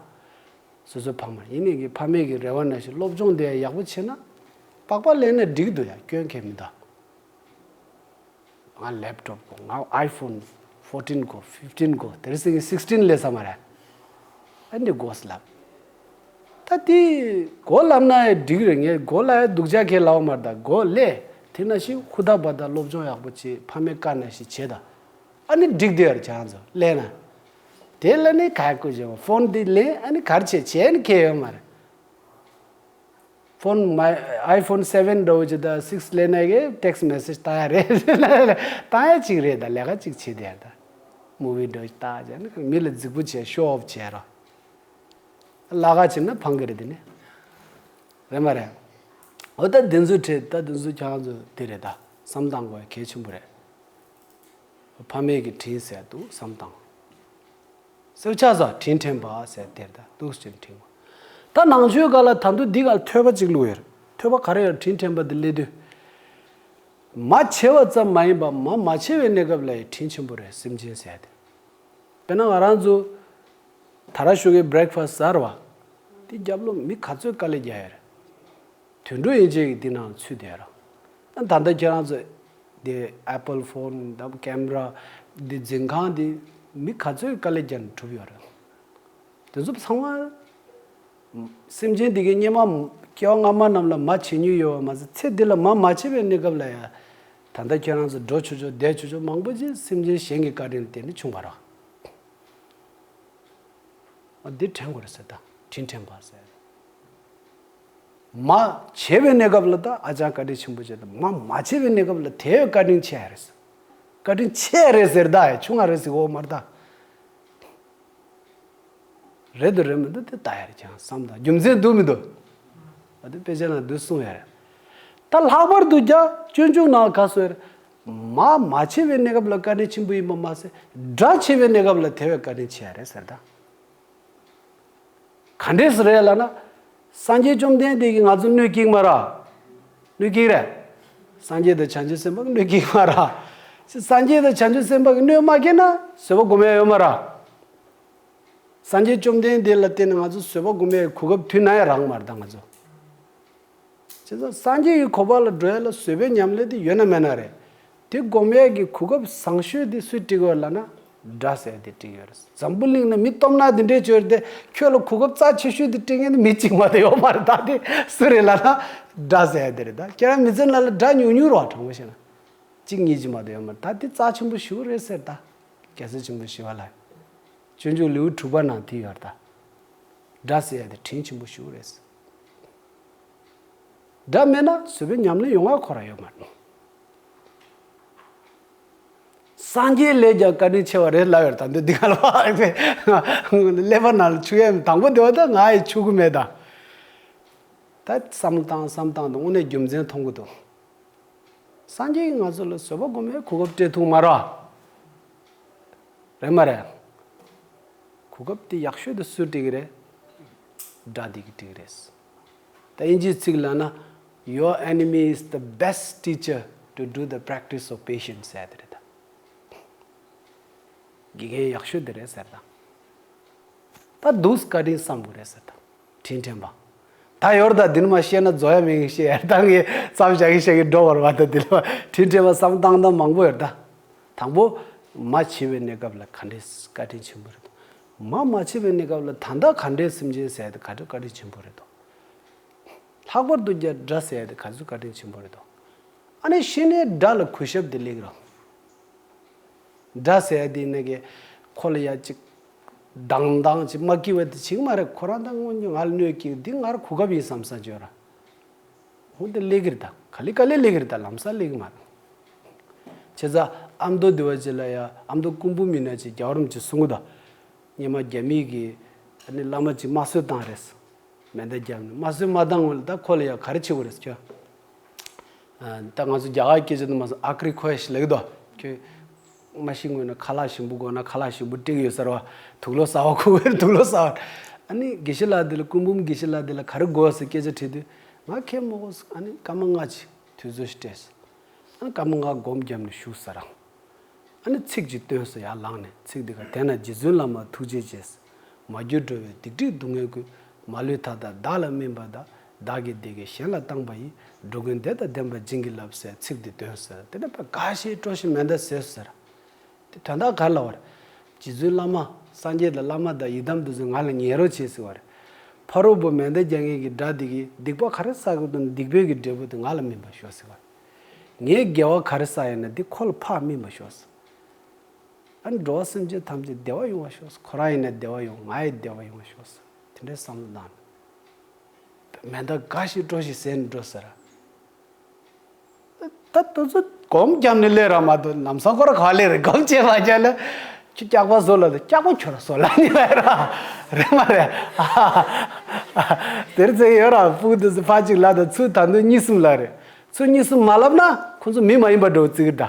སོ་སོའི་ཕ་མར་ཡིན་ནའི་གི་ཕ་མའི་གི་རེ་བ་ནང་བཞིན་སློབ་སྦྱོང་དེ་ཡག་པོ་བྱེད་ན། སྦག་སྦག་ལེན་ན་འགྲིག་གི་འདུག་ཡ་སྐྱོན་གང་མི་འདུག་ང་ལེབ་ཊོབ་གོ་ང་ཨའི་ཕོན་ཕོར་ཊིན་གོ་ཕིཕ་ཊིན་གོ་དེ་རིང་སང་ཉིན་སིག་ཊིན་སླེབས་ས་མ་རེད། ཨ་འདི་གོ་ལབ། ད་དེ་གོ་ལབ་ན་ཡང་འགྲིག་རེད། ངས་གོ་ལབ་ཡ་སྡུག་ཅག་གས་ལབ་པ་མ་རེད། ད་གོ་ལས་དེ་ནང་བཞིན་ཧུར་ཐག་པ་དང་སློབ་སྦྱོང་ཡག་པོ་བྱེད་ཕ་མའི་བཀའ་ནང་བཞིན་བྱེད་དང་། ཨ་ནི་འགྲིག་དེ་ཡར་བྱང་ཚོ་ལས་ན། དེ་ལ་ནི་ག་ཡ་ཀུ་བྱེད་པ་ཕོན་དེ་ལས་ཨ་ནི་གར་བྱེད་བྱས་ནི་ཁེལ་ཡོད་མ་རེད། ཕོན་མ་ཨའི་ཕོན་སེ་ཝེན་འདྲ་བོ་ཅིག་དང་སིག་སི་ལེན་ན་གི་ཊེག་སི་མེ་སེཇ་བཏང་ཡ་རེད། བཏང་ཡ་ཅིག་རེད། ད་ལས་ཀ་ཅིག་བྱེད་དེ་ཡ་ད་མུ་ཝི་འདྲ་བོ་ཅིག་བཏང་བྱས་ན་མི་ལ་རྫིག་པོ་བྱས་ཤོ་ཨོཕ་བྱས་རོགས། ལ་ཁ་ཕྱིན་ན་ཕང་གི་རེད་དེ་ནི། རེད་མ་རེད། འོ་ད་འདི་ཚོ་ཁྲིད་ད་འདི་ཚོ་ཁྱེད་རང་ཚོ་དེ་རེད་ད་བསམ་བཏང་དགོས་ཡ་གལ་ཆེན་པོ་རེད། ཕ་མེས་ཀྱི་དྲིན་ཟེར་འདུག་བསམ་བཏང་། སེའུ་ཆ་ཟ་དྲིན་དྲན་པ་ཟེར་དེར་ད་འདུག་དྲིན་དྲན་པ། ད་ནང་ཆོས་སྒང་ལ་ད་དུང་འདི་སྒང་ཐོས་པ་གཅིག་བླུགས་ཡོད་རེད། ཐོས་པ་ག་རེ་ཡོད་དྲིན་དྲན་པ་འདི་སླེབས་དུས། མ་བྱས་པ་ཙམ་མ་ཡིན་པར་མ་མ་བྱས་པའི་གནས་སྐབས་ལ་ཡང་དྲིན་ཆེན་པོ་རེད་སེམས་ཅན་ཟེར་ཡ་དེ། དཔེར་ན་ང་རང་ཚོ་ད་ར་ཞོགས་ཀའི་བྷི་རེག་ཕ་སི་ཟ་ར་བ། དེ་རྒྱབ་ལོགས་མི་ག་ཚོད་དཀའ་ལས་རྒྱག་ཡ་རེད། དུད་འགྲོ་ཡན་ཆད་ཀྱིས་འདི་ནང་ཚུད་བསྡད་ར། ད་ད་ལྟ་ཁྱེད་རང་ཚོ་དེ་ཨེ་པལ་ཕོན་དང་ཀེམ་ར་འདི་འཛིན་ཁང་འདི་མི་ག་ཚོད་དཀའ་ལས་རྒྱག་ནས་གྲུབ་ཡོད་རེད། དེ་ཚོ་ཚང་མ་སེམས་ཅན་འདི་གའི་སྔོན་མ་སྐྱེ་བ་སྔ་མ་རྣམས་ལ་མ་བྱེད་མྱོང་ཡོད་པ་མ་ཟད་ཚེ་འདི་ལ་མ་མ་བྱས་པའི་གནས་སྐབས་ལ་ཡང་ད་ལྟ་ཁྱེད་རང་ཚོ་འགྲོ་ཆོག་ཆོག་བསྡད་ཆོག་ཆོག་མང་པོ་ཅིག་སེམས་ཅན་གཞན་གྱི་བཀའ་དྲིན་ལ་བརྟེན་ནས་བྱུང་བ་རེད། འདི་དྲན་དགོས་རེད་ཟེར་ད་དྲིན་དྲན་པ་ཟེར། མ་བྱས་པའི་གནས་སྐབས་ལ་ད་ཨ་ཅག་བཀའ་དྲིན་ཆེན་པོ་བྱས་ད་མ་མ་བྱས་པའི་གནས་སྐབས་ལ་དེ་བཀའ་དྲིན་ཆེ་ཡ་རེད་ཟེར། བཀའ་དྲིན་ཆེ་ཡ་རེད་ཟེར་ད་ཡ་ཆུང་ང་རེད་ཟེར་འོ་མར་ད། རེད་འདུག་རེད་མི་འདུག་དེ་ལྟ་ཡ་རེད། ཀྱང་བསམ་དང་རྒྱུ་མཚན་འདུག་མི་འདུག་ཨ་དེ་དཔེ་ཆ་ནང་འདུག་གསུངས་ཡ་རེད། ད་ལྷག་པར་དུ་རྒྱ་སྤྱོད་འཇུག་ནང་ག་སོ་ཡ་རེད། མ་མ་བྱས་པའི་གནས་སྐབས་ལ་བཀའ་དྲིན་ཆེན་པོ་ཡིན་པ་མ་ཟད། དགྲ་བྱས་པའི་གནས་སྐབས་ལ་དེ་བས་བཀའ་དྲིན་ཆེ་ཡ་རེད་ཟེར་ད། ག་འདྲས་སུ་རེད་ལབ་ན། སངས་རྒྱས་བཅོམ་ལྡན་འདས་ཀྱིས་ང་ཚོ་གནོད་སྐྱེལ་མ་ར། གནོད་སྐྱེལ་རེད། སངས་རྒྱས་དང་བྱང་ཆུབ་སེམས་དཔའ་གིས་གནོད་སྐྱེལ་མ་ར། སངས་རྒྱས་དང་བྱང་ཆུབ་སེམས་དཔའ་གིས་གནོད་མ་སྐྱེལ་ན་བཟོད་པ་སྒོམ་ཡ་ཡོད་མ་ར། སངས་རྒྱས་བཅོམ་ལྡན་འདས་ལ་བརྟེན་ནས་ང་ཚོ་བཟོད་པ་སྒོམ་ཡའི་གོ་སྐབས་དུས་ན་ཡང་རག་མ་རེད་ད་ང་ཚོ། བྱས་ཙང་སངས་རྒྱས་ཀྱི་གོ་འཕང་ལ་འགྲོ་ཡ་ལ་བཟོད་པའི་ཉམས་ལེན་དེ་ཡོད་ན་མེད་ན་རེད། དེ་སྒོམ་ཡས་ཀྱི་གོ་སྐབས་བཟང་ཤོས་དེ་སུས་སྤྲད་ཡོད་ལབ་ན། དགྲ་ཟེར་དེ་སྤྲད་ཡོད་རེད། འཛམ་བུ་གླིང་ན་མི་སྟོབས་ན་དེ་འདྲས་བྱོས་ཏེ་ཁྱོད་ལ་གོ་སྐབས་རྩ་ཆེ་ཤོས་དེ་སྤྲད་མཁན་དེ་མི་གཅིག་མ་གཏོགས་ཡོད་མ་རེད། ད་དེ་སུ་རེད་ལབ་ན། དགྲ་ཟེར་དེ་རེད། ད་ཁྱེད་རང་མི་ཚེ་ནང་ལ་དགྲ་ཉུང་ཉུང་རེད་བ། དྲང་པོ་བཤད་ན། གཅིག་གཉིས་ཀྱིས་མ་གཏོགས་ཡོད་མ་རེད། ད་དེ་རྩ་ཆེན་པོ་ཞེ་པོ་རེད་ཟེར། ད་རྒྱལ་སྲས་ཆེན་པོ་ཞི་བ་ལྷ། སྤྱོད་འཇུག་ལེའུ་དྲུག་པ་ནང་དེ་ཡོད་རེད། ད་དགྲ་ཟེར་ཡ་དེ་དྲིན་ཆེན་པོ་ཞེ་པོ་རེད། དགྲ་མེད་ན་བཟོད་པའི་ཉམས་ལེན་ཡོང་ང་ཁོ་རང་ཡོད་མ་རེད། སངས་རྒྱས་ལས་ཀྱང་བཀའ་དྲིན་ཆེ་བ་རེད་ལབ་ཡོད་རེད། ད་འདི་འདི་ག་ལ་བ་ཀླད་པ་ནང་ལ་ཆུ་ཡས་དང་པོ་དེ་བ་ད་ང་ཡི་ཆུ་གི་མེད་ད། ད་བསམ་བློ་བཏང་བསམ་བཏང་དུས་དངོས་གནས་རྒྱུ་མཚན་མཐོང་གི་འདུག་སངས་རྒྱས་ཀྱིས་ང་ཚོ་ལ་བཟོད་པ་སྒོམ་པའི་གོ་སྐབས་སྤྲད་ཐུབ་མ་རེད། རེད་མ་རེད། གོ་སྐབས་དེ་ཡག་ཤོས་དེ་སུས་སྤྲད་ཀྱི་རེད། དགྲ་དེ་གིས་སྤྲད་ཀྱི་རེད། ད་དབྱིན་ཇིའི་ཚིག་ལབ་ན། Your enemy is the best teacher to do the practice of patience ཟེར་དེ་རེད་ད། དགེ་རྒན་ཡག་ཤོས་དེ་རེད་ཟེར་ད། ད་འདུག་བཀའ་དྲིན་བསམ་དགོས་རེད་ཟེར་ད། དྲིན་དྲན་པ། ད་ཡོད་རེད་ད། འདི་ནས་མར་བཤད་ན་རྫོགས་ཡ་མེད་གི་བཤད་ཡ་ད་ངས་མཚམས་བཞག་གི་བཤད་གི་འགྲོ་བར་བ་ད། འདི་ལ་དྲིན་དྲན་པ་བསམ་སྟངས་ད་མང་པོ་ཡོད་རེད་ད། དང་པོ། མ་བྱས་པའི་གནས་སྐབས་ལ་ག་འདྲས་བཀའ་དྲིན་ཆེན་པོ་རེད་དོ། མ་མ་བྱས་པའི་གནས་སྐབས་ལ་ད་ལྟ་ག་འདྲས་སེམས་ཅན་ཟེར་ཡ་དེ་ག་འདྲས་བཀའ་དྲིན་ཆེན་པོ་རེད་དོ། ལྷག་པར་དུ་རྒྱ་དགྲ་ཟེར་ཡ་དེ་ག་ཚོད་བཀའ་དྲིན་ཆེན་པོ་རེད་དོ། ཨ་ནི་ཤི་ནས་དགྲ་ལ་གུས་ཞབས་དེ་སླེབས་ཀྱི་རེད། དགྲ་ཟེར་ཡ་དེ་ནི་གི་ཁོ་ལ་ཡ་གཅིག་སྡང་སྡང་གཅིག་མ་སྐྱེ་བ་དེ་བྱེད་ཀྱི་མ་རེད། ཁོ་རང་ད་སྔོན་གྱི་ང་ལ་གནོད་སྐྱེལ་འདི་ང་རང་གོ་སྐབས་ཡིན་བསམ་བསམ་བྱོས་ར། འོ་དེ་སླེབས་ཀྱི་རེད་ད། ག་ལེ་ག་ལེ་སླེབས་ཀྱི་རེད་ད། ལམ་སང་སླེབས་ཀྱི་མ་རེད། བྱས་ཙང་ཨ་མདོ་འདི་བ་ཅིག་ལ་ཡ་ཨ་མདོ་སྐུ་འབུམ་མི་ན་ཅིག་རྒྱལ་བ་རིན་པོ་ཆེ་གསུང་གི་འདུག་སྔོན་མ་རྒྱ་མི་གི་ཨ་ནི་བླ་མ་ཅིག་དམར་གསོད་བཏང་རེད། མེ་མདའ་བརྒྱབ་ནས་དམར་གསོད་མ་བཏང་སྔོན་ལ་ད་ཁོ་ལ་ཡ་ག་རེ་བྱེད་དགོས་རེད་ཁྱོད། ཨ། ད་ང་ཚོ་རྒྱ་གར་སྐད་ཆ་དུ་མ་སོང་ཨ་ཀྲི་ཁོ་ཡ་ཞིག་ལབ་ཀྱི་འདུག་ཁྱོད་མ་ཤི་སྔོན་ན་ཁ་ལག་ཞིམ་པོ་དགོས་ན་ཁ་ལག་ཞིམ་པོ་སྤྲད་ཀྱི་ཡོད་ཟེར་བ། དུག་ལོག་གསར་བ་ཁུག་གི་དུག་ལོག་གསར་བ། ཨ་ནི་དགེ་བཤེས་ལགས་འདི་ལ་སྐུ་འབུམ་དགེ་བཤེས་ལགས་འདི་ལ་ག་རེ་དགོས་ཟེར་སྐད་ཆ་དྲིས་དུས་ང་ཁྱེད་མ་དགོས་ཟེར། ཨ་ནི་སྐར་མ་ལྔ་ཅིག་དུས་ཚོད་ཞིག་སྤྲད་ཟེར། ཨ་ནི་སྐར་མ་ལྔ་སྒོམ་བརྒྱབ་ནས་བཞུགས་ཟེར་ར། ཨ་ནི་ཚིག་ཅིག་བཏོན་སོང་ཡར་ལངས་ནས། ཚིག་འདི་ག་དེ་ན་རྗེ་བཙུན་བླ་མ་ཐུགས་རྗེ་ཆེ། མ་གྱུར་འགྲོ་བའི་སྡིག་སྒྲིབ་སྡུག་བསྔལ་ཀུན། མ་ལུས་མཐའ་དག་བདག་ལ་སྨིན་པ་དང་། བདག་གི་བདེ་དགེ་གཞན་ལ་བཏང་བ་ཡིས། འགྲོ་ཀུན་བདེ་དང་ལྡན་པར་བྱིན་གྱིས་བརླབས་ཟེར་ཚིག་འདི་བཏོན་ཟེར། དེ་ནས་ཕར་དགའ་བཞིན་སྤྲོ་བཞིན་མེ་མདའ་བཟོས་ཟེར། དེ་དོན་དག་ག་རེ་ལབ་པ་རེད། རྗེ་བཙུན་བླ་མ་སངས་རྒྱས་དང་བླ་མ་དང་ཡི་དམ་དེ་ཚོས་ང་ལ་ཉན་རོགས་བྱེད་ཟེར་བ་རེད། ཕ་རོལ་པོ་མེ་མདའ་རྒྱག་མཁན་གྱི་དགྲ་དེ་གིས་སྡིག་པ་ག་རེ་བསགས་ཀྱི་འདུག་ན་སྡིག་པའི་གི་འབྲས་བུ་དེ་ང་ལ་སྨིན་པར་ཤོག་ཟེར་བ་རེད། ངས་དགེ་བ་ག་རེ་བསགས་ཡོད་ན་དེ་ཁོ་ལ་ཕར་སྨིན་པར་ཤོག་ཟེར། ཨ་ནི་འགྲོ་བ་སེམས་ཅན་ཐམས་ཅད་བདེ་བ་ཡོང་བར་ཤོག་ཁོ་རང་ཡིན་ན་བདེ་བ་ཡོང་། ང་ཡི་བདེ་བ་ཡོང་བར་ཤོག་ཟེར། དེ་འདྲའི་བསམ་བློ་བཏང་ནས། མེ་མདའ་དགའ་ཞིང་སྤྲོ་ཞིང་བཟས་ནས་འགྲོ་ཟེར། ད་དེ་ཚོ་སྒོམ་བརྒྱབ་ནས་སླེབས་ར་མ་གཏོགས་ལམ་སང་ཁོ་ར་ག་པར་སླེབས་རེད། སྒོམ་བྱས་པ་བྱས་ལ། ཁྱོད་སྐྱག་པ་བཟོ་ལ་དང་སྐྱག་པ་ཁྱོད་ར་བཟོ་ལ་ནི་བས་ར། རེད་མ་རེད། དེར་ཚེ་ཡོད་ར་ཕྲུ་གུ་དེ་ཚོ་ཕ་གཅིག་ལ་དང་ཚུར་ད་དུང་གཉིས་གསུམ་ལ་རེད། ཚུར་གཉིས་གསུམ་མ་ལབ་ན་ཁོ་ཚོ་མི་མ་ཡིན་པ་འགྲོ་བརྩི་གི་ད།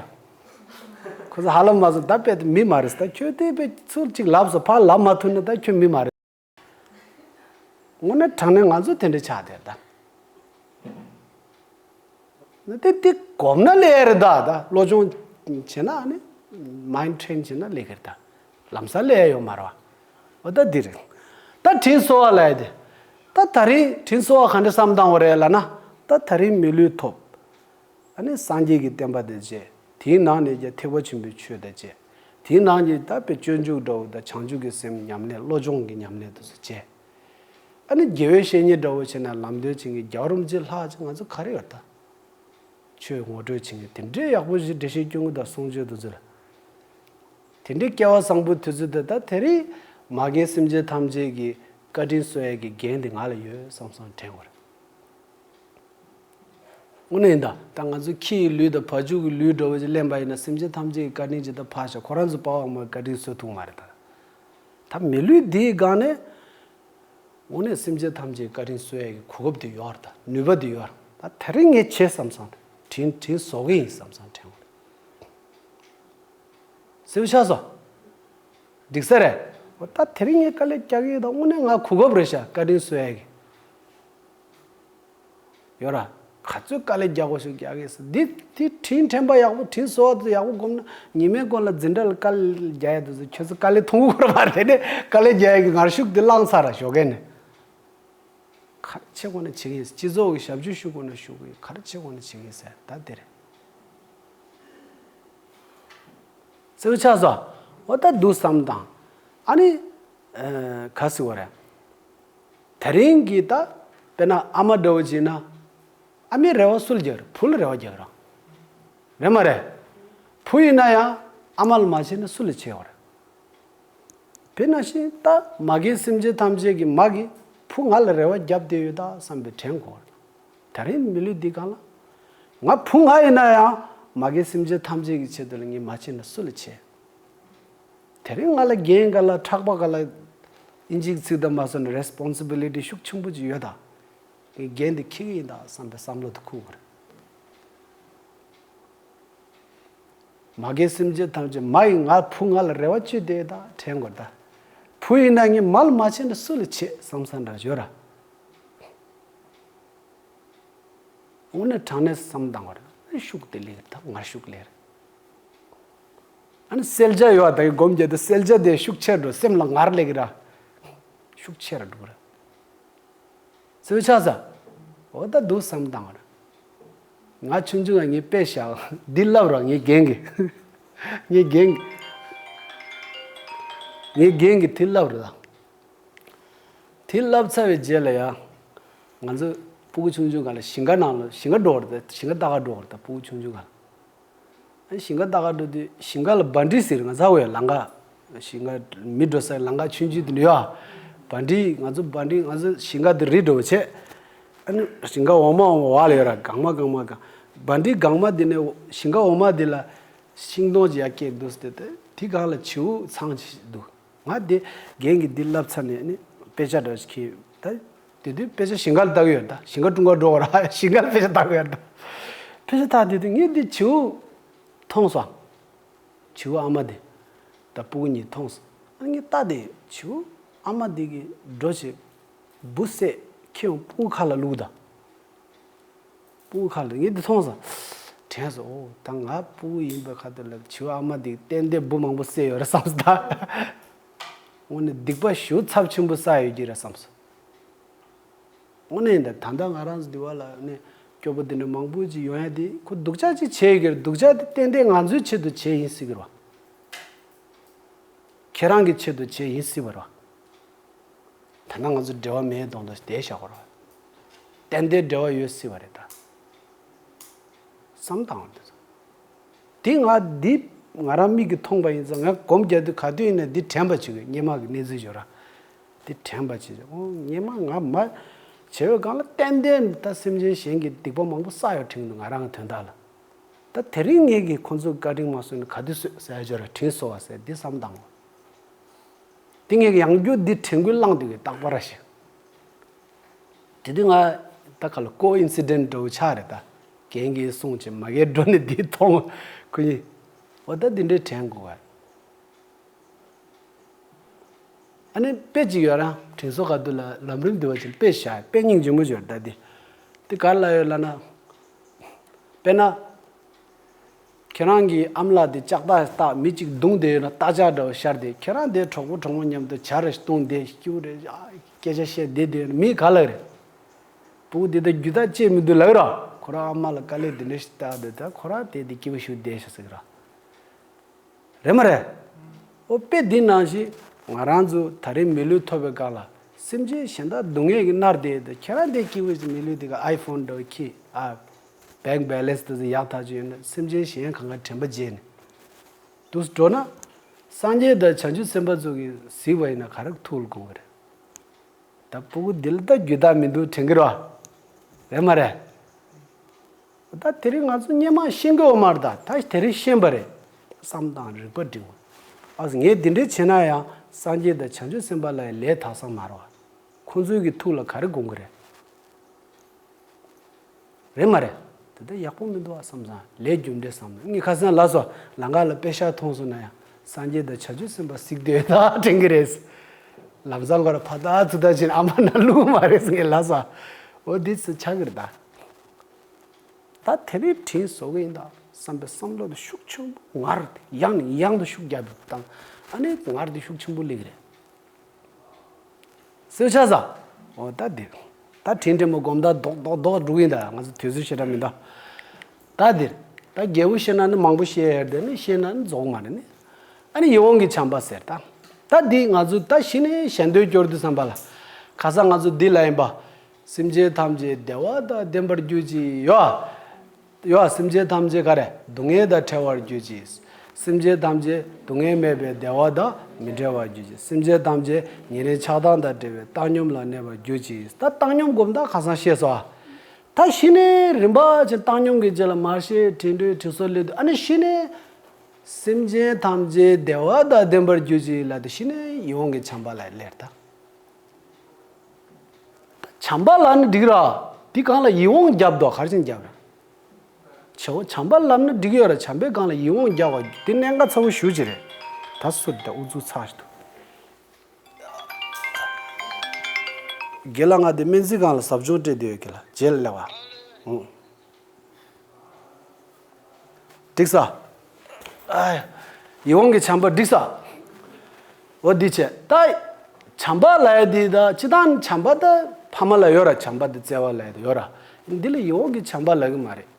ཁོ་ཚོ་ཧ་ལམ་མ་སོང་ད་དཔེ་དེ་མི་མ་རེད་ད། ཁྱོད་དེ་དཔེ་ཚུར་གཅིག་ལབ་སོང་ཕར་ལབ་མ་ཐུབ་ན་ད་ཁྱོད་མི་མ་རེད། དངོས་གནས་དྲང་གནས་ང་ཚོ་དེ་འདྲ་ཆགས་བསྡད་ད། དེ་དེ་གོམས་ན་ལས་རེད་ད། ད་བློ་སྦྱོང་བྱས་ན་ནི་མའིན་ཌི་ཊེན་བྱས་ན་ལས་ཀྱི་རེད་ད། ལམ་སང་ལས་ཡོད་མ་རེད་བ། འོ་ད་འདི་རེད། ད་དྲིན་གཟོ་བ་ལབ་ཡ་དེ། ད་ད་རིང་དྲིན་གཟོ་བ་ག་འདྲ་བསམ་བཏང་བ་རེད་ལབ་ན། ད་ད་རིང་མི་ལུས་ཐོབ། ཨ་ནི་སངས་རྒྱས་ཀྱི་བསྟན་པ་དེ་བྱས། དེའི་ནང་ནས་ཀྱང་ཐེག་པ་ཆེན་པོའི་ཆོས་དེ་བྱས། དེའི་ནང་གི་ད་དཔེ་སྤྱོད་འཇུག་འདྲ་བོ་དང་བྱང་ཆུབ་ཀྱི་སེམས་ཉམས་ལེན་བློ་སྦྱོང་གི་ཉམས་ལེན་དེ་ཚོ་བྱས། ཨ་ནི་དགེ་བའི་བཤེས་གཉེན་འདྲ་བོ་བྱས་ན་ལམ་སྟོན་བྱེད་མཁན་རྒྱལ་བ་རིན་པོ་ཆེ་ལྷག་ཅིག་ང་ཚོ་ག་རེ་ཡོད་ད། ཆོས་ངོ་སྤྲོད་བྱེད་མཁན་དེ་འདྲའི་ཡག་པོ་ཞིག་འགྲེལ་བཤད་སྐྱོན་གྱི་དང་གསུང་ཆོས་དེ་ཚོ་ལ། དེ་འདྲའི་སྐལ་བ་བཟང་པོ་དེ་ཚོ་དེ་ད་དེ་རིང་མ་རྒན་སེམས་ཅན་ཐམས་ཅད་ཀྱི་བཀའ་དྲིན་གསོ་ཡས་ཀྱི་འགན་དེ་ང་ལ་ཡོད་བསམ་བསམ་དྲན་དགོས་རེད། དངོས་གནས་ཡིན་ད། ད་ང་ཚོ་ཁྱི་ཡི་ལུས་དང་བ་ཕྱུགས་ཀྱི་ལུས་འདྲ་བོ་ཅིག་ལེན་པ་ཡིན་ན་སེམས་ཅན་ཐམས་ཅད་ཀྱི་བཀའ་དྲིན་ཇི་ལྟར་འཕགས་ཤག་ཁོ་རང་ཚོ་དཔའ་བ་མོའི་བཀའ་དྲིན་གསོ་ཐུབ་མ་རེད་ད། ད་མི་ལུས་འདིའི་སྒང་ནས་ དངོས་གནས་སེམས་ཅན་ཐམས་ཅད་བཀའ་དྲིན་གསོ་ཡས་ཀྱི་གོ་སྐབས་དེ་ཡོད་རེད། ད་ནུས་པ་དེ་ཡོད་རེད། ད་དེ་རིང་ངས་བྱེད་བསམ་བསམ་དྲིན་དྲིན་གཟོ་གི་ཡིན་བསམ་བསམ་དྲན་གི་རེད། སེམས་ཆགས་སོ། འགྲིག་ས་རེད། འོ་ད་དེ་རིང་ངས་དཀའ་ལས་རྒྱག་གི་ཡོད། ད་དངོས་གནས་ང་གོ་སྐབས་རེད་ཤག་བཀའ་དྲིན་གསོ་ཡས་ཀྱི། ཡོད་ར། ག་ཚོད་དཀའ་ལས་རྒྱག་དགོས་ཤིག་རྒྱག་གི་ཡིན། འདི་འདི་དྲིན་དྲན་པ་ཡག་པོ་དྲིན་གཟོ་བ་དེ་ཡག་པོ་སྒོམ་ན། ཉི་མའི་སྒང་ལ་འཛིན་གྲྭ་ལ་དཀའ་ལས་རྒྱག་ཡ་དེ་ཚོ་ཁྱོད་ཚོ་དཀའ་ལས་མཐོང་གི་ཡོད་རེད་པ། དེ་ནས་དཀའ་ལས་རྒྱག་ཡ་གི་ངར་ཤུགས་དེ་བླངས་ཚར་ར་ཞོགས་ཀས་ནས། ག་རེ་བྱེད་དགོས་ན་བྱེད་ཀྱི་ཡིན། སྤྱི་ཚོགས་ཀྱི་ཞབས་ཞུ་ཞུ་དགོས་ན་ཞུ་གི་ཡིན། ག་རེ་བྱེད་དགོས་ན་བྱེད་ཀྱི་ཡིན་ཟེར། ད་དེ་རེད། སེམས་ཆགས་སོ། འོ་ད་འདུག་བསམ་དང་། ཨ་ནི། ཨ། ག་ཟེར་བ་རེད། དེ་རིང་གི་ད། དཔེར་ན་ཨ་མ་འདྲ་བོ་བྱས་ན། ཨ་མའི་རེ་བ་སུ་ལ་རྒྱག་རེད། བུ་ལ་རེ་བ་རྒྱག་ར། རེད་མ་རེད། བུ་ཡིན་ན་ཡང་ཨ་མ་ལ་མ་བྱས་ན་སུ་ལ་བྱེད་ཡོད་རེད། དེ་ནང་བཞིན་ད་མ་རྒན་སེམས་ཅན་ཐམས་ཅད་ཀྱི་མ་གིས་བུ་ང་ལ་རེ་བ་བརྒྱབ་བསྡད་ཡོད་ད་བསམ་པའི་དྲན་དགོས་རེད། དེ་རིང་མི་ལུས་འདི་སྒང་ལ། ང་བུ་ང་ཡིན་ན་ཡང་མ་རྒན་སེམས་ཅན་ཐམས་ཅད་ཀྱི་ཆེད་དུ་ལ་ངས་མ་བྱས་ན་སུ་ལ་བྱེད། དེ་རིང་ང་ལ་འགན་ག་ལ་ཕྲག་པ་ག་ལ་ཨིན་ཇིའི་ཚིག་དང་མ་སོང་ན་རེ་སི་པོན་སི་བི་ལི་ཊི་ཤུགས་ཆེན་པོ་ཅིག་ཡོད་ད། ངས་འགན་འདི་འཁྱེར་གྱི་ཡིན་ད་བསམ་པའི་བསམ་བློ་དེ་འཁོར་དགོས་རེད། མ་རྒན་སེམས་ཅན་ཐམས་ཅད་མ་ཡིས་ང་བུ་ང་ལ་རེ་བ་བཅོལ་བསྡད་ད་དྲན་དགོས་ད། བུ་ཡིན་ན་ངས་མ་ལ་མ་བྱས་ན་སུ་ལ་བྱེད་བསམ་བསམ་འདྲ་ཡོད་ར། དངོས་གནས་དྲང་གནས་བསམ་བཏང་བ་རེད། ཤུགས་དེ་ལས་ད་ངར་ཤུགས་ལས་རེད། ཨ་ནི་གསལ་ཆ་ཡོད་ད་གི་སྒོམ་རྒྱག་དུས་གསལ་ཆ་དེ་ཤུགས་ཆེར་འགྲོ། སེམས་ལ་ངར་ལས་ཀྱི་ར། ཤུགས་ཆེ་ར་འགྲོ་གི་ར། སེམས་ཆགས་ས། འོ་ད་འདུག་བསམ་བཏང་བ་རེད། ང་ཆུང་ཆུང་ང་ངའི་དཔེ་བཞག་འདི་ལབ་ར་ངའི་རྒན་གྱིས། ངའི་རྒན་གྱིས། ངའི་རྒན་གྱིས་དེ་ལབ་ར་ད། དེ་ལབ་ཚར་བའི་རྗེས་ལ་ཡང་། ང་ཚོ་སྤུ་གུ་ཆུང་ཆུང་སྒང་ལ་ཞིང་ཁ་ནང་ལ་ཞིང་ཁ་འགྲོ་བར་ད་ཞིང་ཁ་ལྟ་ག་འགྲོ་བར་ད་སྤུ་གུ་ཆུང་ཆུང་སྒང་ལ། ཨ་ཞིང་ཁ་ལྟ་ག་འགྲོ་དུས་ཞིང་ཁ་ལ་བ་འདི་ཟེར་ང་ཚ་བའི་ལམ་ཁ། ཞིང་ཁ་མི་འགྲོ་སའི་ལམ་ཁ་ཆུང་ཆུང་དེ་འདྲ་ཡོད། བ་འདི་ང་ཚོ་བ་འདི་ང་ཚོ་ཞིང་ཁ་དེ་རི་འགྲོ་བྱས། ཨ་ནི་ཞིང་ཁ་འོག་མ་འོག་མ་བ་ལ་ཡོད་ར་གང་མ་གང་མ་གང་། བ་འདི་གང་མ་དེ་ནས་ཞིང་ཁ་འོག་མ་དེ་ལ་ཤིང་སྡོང་ཅིག་ཡར་སྐྱེས་འདུག་ཟེར་ཏེ་དེ་གང་ལ་བྱིའུ་ཚང་ཅིག་འདུག་ང་དེ་རྒན་གྱིས་འདི་བསླབ་ཚར་ནས་ནི་དཔེ་ཆ་འདྲ་ཞིག་ཁྱེར་ད། དེ་དུས་དཔེ་ཆ་ཞིང་ཁར་ལྟ་གི་ཡོད་ད། ཞིང་ཁ་དཀྲུམ་ཁར་འགྲོ་བ་ར་ཞིང་ཁར་དཔེ་ཆ་ལྟ་གི་ཡོད་ད། དཔེ་ཆ་ལྟ་དེ་དུས་ངས་འདི་བྱིའུ་མཐོང་སོང་། བྱིའུ་ཨ་མ་དེ་ད་སྤུ་གུ་གཉིས་མཐོང་སོང་། ཨ་ངས་ལྟ་དེ་བྱིའུ་ཨ་མ་དེ་གི་འགྲོ་བྱེད་འབུ་བསད་ཁྱེར་ཡོང་སྤུ་གུ་ཁ་ལ་བླུགས་ད། སྤུ་གུ་ཁ་ལ་ངས་འདི་མཐོང་སོང་། དྲན་སོང་། འོ་ད་ང་སྤུ་གུ་ཡིན་པའི་ཁ་ཐུག་ལ་བྱིའུ་ཨ་མ་འདི་ཏན་ཏན་འབུ་མང་པོ་བསད་ཡོད་རེད་བསམ་སོང་ད། དངོས་གནས་སྡིག་པ་ཞེ་པོ་ཚབས་ཆེན་པོ་བསགས་ཡོད་ཀྱི་རེད་བསམ་སོང་། དངོས་གནས་ཡིན་ད་ད་ལྟ་ང་རང་ཚོ་འདི་བ་ལ་ནས་སྐྱོ་པོ་འདི་འདྲ་མང་པོ་ཅིག་ཡོང་ཡ་དེ་ཁོ་སྡུག་ཅག་ཅིག་བྱས་ཡོད་ཀྱི་རེད། སྡུག་ཅག་དེ་ཏན་ཏན་ང་ཚོའི་ཆེད་དུ་བྱས་ཡིན་སྲིད་ཀྱི་རེད་བ། ཁྱེད་རང་གི་ཆེད་དུ་བྱས་ཡིན་སྲིད་པ་རེད་བ། ད་ལྟ་ང་ཚོ་འབྲེལ་བ་མེད་མདོག་མདོག་བསྡད་བཞག་གོ་ར། ཏན་ཏན་འབྲེལ་བ་ཡོད་སྲིད་པ་རེད་ད། བསམ་བཏང་བ་དེ་ཚོ། དེ་ང་འདི་ང་རང་མིག་གིས་མཐོང་པ་ཡིན་ཙང་ང་སྒོམ་རྒྱག་དུས་ག་དུས་ཡིན་ན་འདི་དྲན་པ་བྱེད་དགོས། སྔོན་མ་གི་གནས་ཚུལ་ཞིག་ཡོད་ར། འདི་དྲན་པ་བྱེད་དགོས། ཨོ་སྔོན་མ་ང་མ་བྱས་པའི་སྒང་ལ་ཏན་ཏན་ད་སེམས་ཅན་གཞན་གྱི་སྡིག་པ་མང་པོ་བསགས་ཡོད་དྲན་གྱི་འདུག་ང་རང་གི་དོན་དག་ལ། ད་དེ་རིང་ངེད་ཀྱིས་ཁོ་ཚོ་བཀའ་དྲིན་མ་གསོས་ན་ག་དུས་གསོས་ཟེར་ཡ་ཅོ་ར་དྲིན་གཟོ་བ་ཟེར་འདི་བསམ་བཏང་བ། དེ་ངེད་ཀྱི་ཡང་རྒྱུ་འདི་དྲན་སྐུལ་བླངས་འདུག་གི་རྟག་པར་ཞིག་དེ་དུས་ང་ད་ག་ལ་ཀོ་ཨིན་སི་ཌེན་ཊི་འདྲ་བོ་ཆགས་རེད་ད། རྒན་གྱིས་གསུངས་བྱས་མ་གིར་འགྲོ་ནས་འདི་མཐོང་ཁོ་གཉིས། འོ་ད་འདི་འདྲའི་དྲན་དགོས་བ། ཨ་ནི་དཔེ་ཅིག་ཡོད་ར་དྲིན་གཟོ་ག་དུས་ལ་ལམ་རིམ་འདི་བ་ཅིག་དཔེ་བཞག་དཔེ་སྙིང་རྗེ་མོ་ཅིག་ཡོད་རེད་ད་འདི། འདི་ག་ལ་ཡོད་ལབ་ན། དཔེར་ན། ཁྱེད་རང་གི་ཨ་མ་ལགས་དེ་ལྕགས་ཐག་བཏགས་མི་གཅིག་བརྡུངས་བསྡད་ཡོད་ན་རྟ་ལྕག་འདྲ་བོ་ཤར་ཏེ་ཁྱེད་རང་དེ་གྲོགས་པོ་གྲོགས་མོ་མཉམ་དུ་ཇ་རེ་བཏུངས་བསྡད་སྐྱིད་པོ་རེད་ཨ་སྐད་ཆ་བཤད་བསྡད་བསྡད་ཡོད་ན་མི་ག་ལ་རེད། སྤུ་གུ་འདི་ད་རྒྱུ་དག་ཅེས་མི་འདུག་ལབ་ར། ཁོ་རང་ཨ་མ་ལ་དཀའ་ལས་འདི་འདྲ་ཞིག་བཏགས་འདུག་ད་ཁོ་རང་དེ་དེ་སྐྱིད་པོ་ཞིག་བསྡད་ཤག་ཟེར་གི་ར། རེད་མ་རེད། ཨོ་དཔེ་འདི་ནང་བཞིན་ང་རང་ཚོ་ད་རེས་མི་ལུས་ཐོབ་པའི་སྒང་ལ་སེམས་ཅན་གཞན་དག་སྡུག་བསྔལ་གྱིས་མནར་བསྡད་འདུག་ཁྱེད་རང་དེ་སྐྱིད་པོ་ཞིག་མི་ལུས་དེ་ག་ཨའི་ཕོན་འདྲ་བོ་ཁྱེར་ཨ། བེང་བེ་ལེན་སི་དེ་ཚོ་ཡག་ཐག་ཆོད་ཡོད་ན་སེམས་ཅན་གཞན་གང་ག་དྲན་པ་བརྗེད་ནས། དུས་འགྲོ་ན། སངས་རྒྱས་དང་བྱང་ཆུབ་སེམས་དཔའ་ཚོ་གིས་གཟིགས་པ་ཡིན་ན་ག་རེ་ཐུགས་ལ་དགོངས་ཀྱི་རེད། ད་སྤུ་གུ་འདི་ལ་ད་རྒྱུ་དག་མི་འདུག་དྲན་གྱི་རེད་བ། རེད་མ་རེད། ད་དེ་རིང་ང་ཚོ་སྔོན་མ་ཤེས་ཀྱི་ཡོད་མ་རེད་ད་ད་དེ་རིང་ཤེས་པ་རེད། བསམ་སྟངས་རིག་པ་འགྲིག་པ། ཨ་ངས་འདི་འདྲས་བྱས་ན་ཡང་སངས་རྒྱས་དང་བྱང་ཆུབ་སེམས་དཔའ་ལ་ཡང་ལས་དག་ས་མ་རེད་བ། ཁོང་ཚོའི་གི་ཐུགས་ལ་ག་རེ་དགོངས་ཀྱི་རེད། རེད་མ་རེད། དེ་ལྟར་ཡག་པོ་མི་འདུག་བསམ་བསམ་ལས་རྒྱུ་འབྲས་བསམ་ན་ངས་ཁ་སང་ལབ་སོང་། ལམ་ཁ་ལ་པད་ཤག་མཐོང་སོང་ན་ཡང་སངས་རྒྱས་དང་བྱང་ཆུབ་སེམས་དཔའ་གཟིགས་སྡོད་ད་དྲན་གྱི་རེད། ལམ་སང་ཁོ་ར་ཕ་ད་ཚུ་ད་ཕྱིན་ཨ་མ་ན་ལུག་མ་རེད་ངས་ལབ་སོང་། འོ་འདི་ཚོ་ཆགས་ཀྱི་རེད་ད། ད་དེ་རིང་དྲིན་གཟོ་གི་ཡིན་ད་བསམ་པའི་བསམ་བློ་དེ་ཤུགས་ཆེན་པོ་ངར་དེ་ཡང་ནས་ཡང་དུ་ཤུགས་རྒྱབ་དང་ཨ་ནི་ངར་དེ་ཤུགས་ཆེན་པོ་སླེབས་ཀྱི་རེད། སེའུ་ཆ་ཟ། འོ་ད་འདིར། ད་དྲིན་དྲན་མོ་སྒོམ་ད་རྡོག་རྡོག་རྡོག་འགྲོ་གི་ཡིན་ད་ང་ཚོ་དུས་ཚོད་ཞེ་དྲག་མི་འདུག་ད་འདིར། ད་རྒྱལ་པོ་ཤེས་ན་ནི་མང་པོ་ཤེས་ཡ་དེ་ནི་ཤེས་ན་ནི་རྫོགས་མ་རེད་ནི། ཨ་ནི་ཡིད་འོང་གི་བྱམས་པ་ཟེར་ད། ད་འདི་ང་ཚོ་ད་གཞི་ནས་ཞལ་འདོན་སྐྱོར་དུས་བསམ་པ་ལ། ཁ་སང་ང་ཚོ་འདི་ལ་ཡིན་པ། སེམས་ཅན་ཐམས་ཅད་བདེ་བ་དང་ལྡན་པར་གྱུར་ཅིག་ཡོ། ཡོ། སེམས་ཅན་ཐམས་ཅད་ག་རེ་སྡུག་བསྔལ་དང་བྲལ་བར་གྱུར་ཅིག་སེམས་ཅན་ཐམས་ཅད་སྡུག་བསྔལ་མེད་པའི་བདེ་བ་དང་མི་འབྲལ་བར་གྱུར་ཅིག་སེམས་ཅན་ཐམས་ཅད་ཉེ་རིང་ཆགས་སྡང་དང་བྲལ་བའི་བཏང་སྙོམས་ལ་གནས་པར་གྱུར་ཅིག་ད་བཏང་སྙོམས་སྒོམ་ད་ཁ་སང་བཤད་སོང་། ད་གཞི་ནས་རིམ་པ་བཞིན་བཏང་སྙོམས་ཀྱི་རྗེས་ལ་མར་ཤེས་དྲིན་དྲན་དྲིན་གཟོ་སླེབས་དུས་ཨ་ནི་གཞི་ནས་སེམས་ཅན་ཐམས་ཅད་བདེ་བ་དང་ལྡན་པར་གྱུར་ཅིག་ལབ་དུས་གཞི་ནས་ཡིད་འོང་གི་བྱམས་པ་ལ་སླེབས་ད། བྱམས་པ་ལབ་ན་འགྲིག་ར། དེ་གང་ལ་ཡིད་འོང་རྒྱབ་དོ་ག་རེ་བྱས་རྒྱབ་ར། བྱ་བ་བྱམས་པ་ལབ་ན་འགྲིག་ཡོད་ར་བྱམས་པའི་སྒང་ལ་ཡིད་འོང་རྒྱབ་པ་དེ་གནད་འགག་ཚ་བོ་ཞེ་ཅིག་རེད། ད་སུ་རེད་ད་ཨུ་ཚུགས་ཚ་ཞིག་འདུག་དགེ་ལགས་ང་དེ་སྨན་རྩིས་ཁང་ལ་ཟབ་སྦྱོང་སྤྲད་དུ་ཡོད་དགེ་ལགས་རྗེས་ལ་སླེབས་པ། འགྲིག་ས། ཨ། ཡིད་འོང་གི་བྱམས་པ་འགྲིག་ས། འོ་འདི་བྱས་ད། བྱམས་པ་ལབ་ཡ་འདི་ད་སྤྱིར་བཏང་བྱམས་པ་ད་ཕ་མ་ལ་ཡོད་ར་བྱམས་པ་ད་བརྩེ་བ་ལབ་ཡ་ད་ཡོད་ར། འདི་ལ་ཡིད་འོང་གི་བྱམས་པ་ལབ་གི་མ་རེད།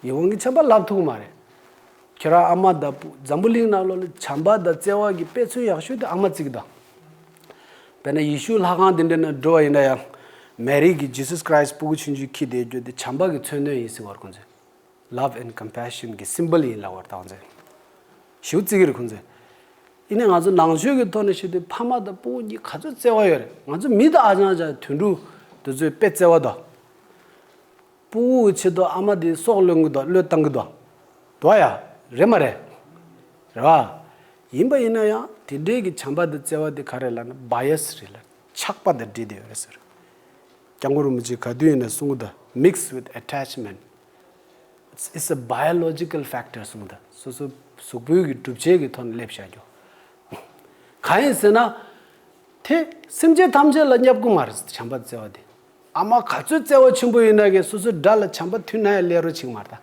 ཡིད་འོང་གི་བྱམས་པ་ལབ་ཐུབ་གི་མ་རེད། ཁྱེད་རང་ཨ་མ་ད་སྤུ་འཛམ་བུ་གླིང་ནང་ལོགས་ལ་བྱམས་པ་ད་བརྩེ་བ་གི་དཔེ་མཚོན་ཡག་ཤོས་དེ་ཨ་མ་གཅིག་དང་། དཔེར་ན་ཡེ་ཤུ་ལྷ་ཁང་འདི་འདྲ་ན་འགྲོ་བ་ཡིན་ན་ཡང་། མེ་རི་གི་Jesus Christ སྤུ་གུ་ཆུང་ཆུང་ཁྱེར་བསྡད་རྒྱུ་དེ་བྱམས་པ་གི་མཚོན་དོན་ཡིན་ཟེར་བར་ཁོང་ཚོས། Love and compassion གི་symbol ཡིན་ལབ་པར་བཏང་ཚེ། ཞེ་པོ་བརྩི་གི་རེད་ཁོང་ཚོས། ཡིན་ནའི་ང་ཚོ་ནང་ཆོས་ཀྱི་ཐོག་ནས་བཤད་དུས་ཕ་མ་དང་སྤུ་གུ་གཉིས་ག་ཚོད་བརྩེ་བ་ཡོད་རེད། ང་ཚོ་མི་དང་ཨ་ཅང་ཅང་དུད་འགྲོ་དེ་ཚོའི་དཔེ་བརྩེ་བ་དང་། སྤུ་གུ་གི་ཆེད་དུ་ཨ་མ་དེ་སྲོག་བློས་འགུལ་དང་བློས་བཏང་གི་དང་། དོ་ཡ། རེད་མ་རེད། རེད་བ། ཡིན་པ་ཡིན་ན་ཡང་དེ་འདྲའི་གི་བྱམས་པ་དང་བརྩེ་བ་དེ་ག་རེ་ལབ་ན་bias རེད་ལ་ཆགས་པ་དང་འདྲེས་བསྡད་ཡོད་རེད་ཟེར། སྐྱབས་མགོན་རིན་པོ་ཆེ་ག་དུས་ཡིན་ན་གསུང་གི་འདུག mixed with attachment. It's a biological factor གསུང་གི་འདུག་སོ་སོ་གཟུགས་པོའི་གི་གྲུབ་ཆའི་གི་ཐོག་ནས་སླེབས་བཞག་རྒྱུ། གང་ཡིན་ཟེར་ན། དེ་སེམས་ཅན་ཐམས་ཅད་ལ་བསྙབ་གི་མ་རེད་བྱམས་པ་བརྩེ་བ་དེ། ཨ་མ་ག་ཚོད་བརྩེ་བ་ཆེན་པོ་ཡིན་ན་གི་སོ་སོའི་དགྲ་ལ་བྱམས་པ་ཐུན་ན་ཡང་སླེབས་རོགས་བྱེད་ཀྱི་མ་རེད་ད།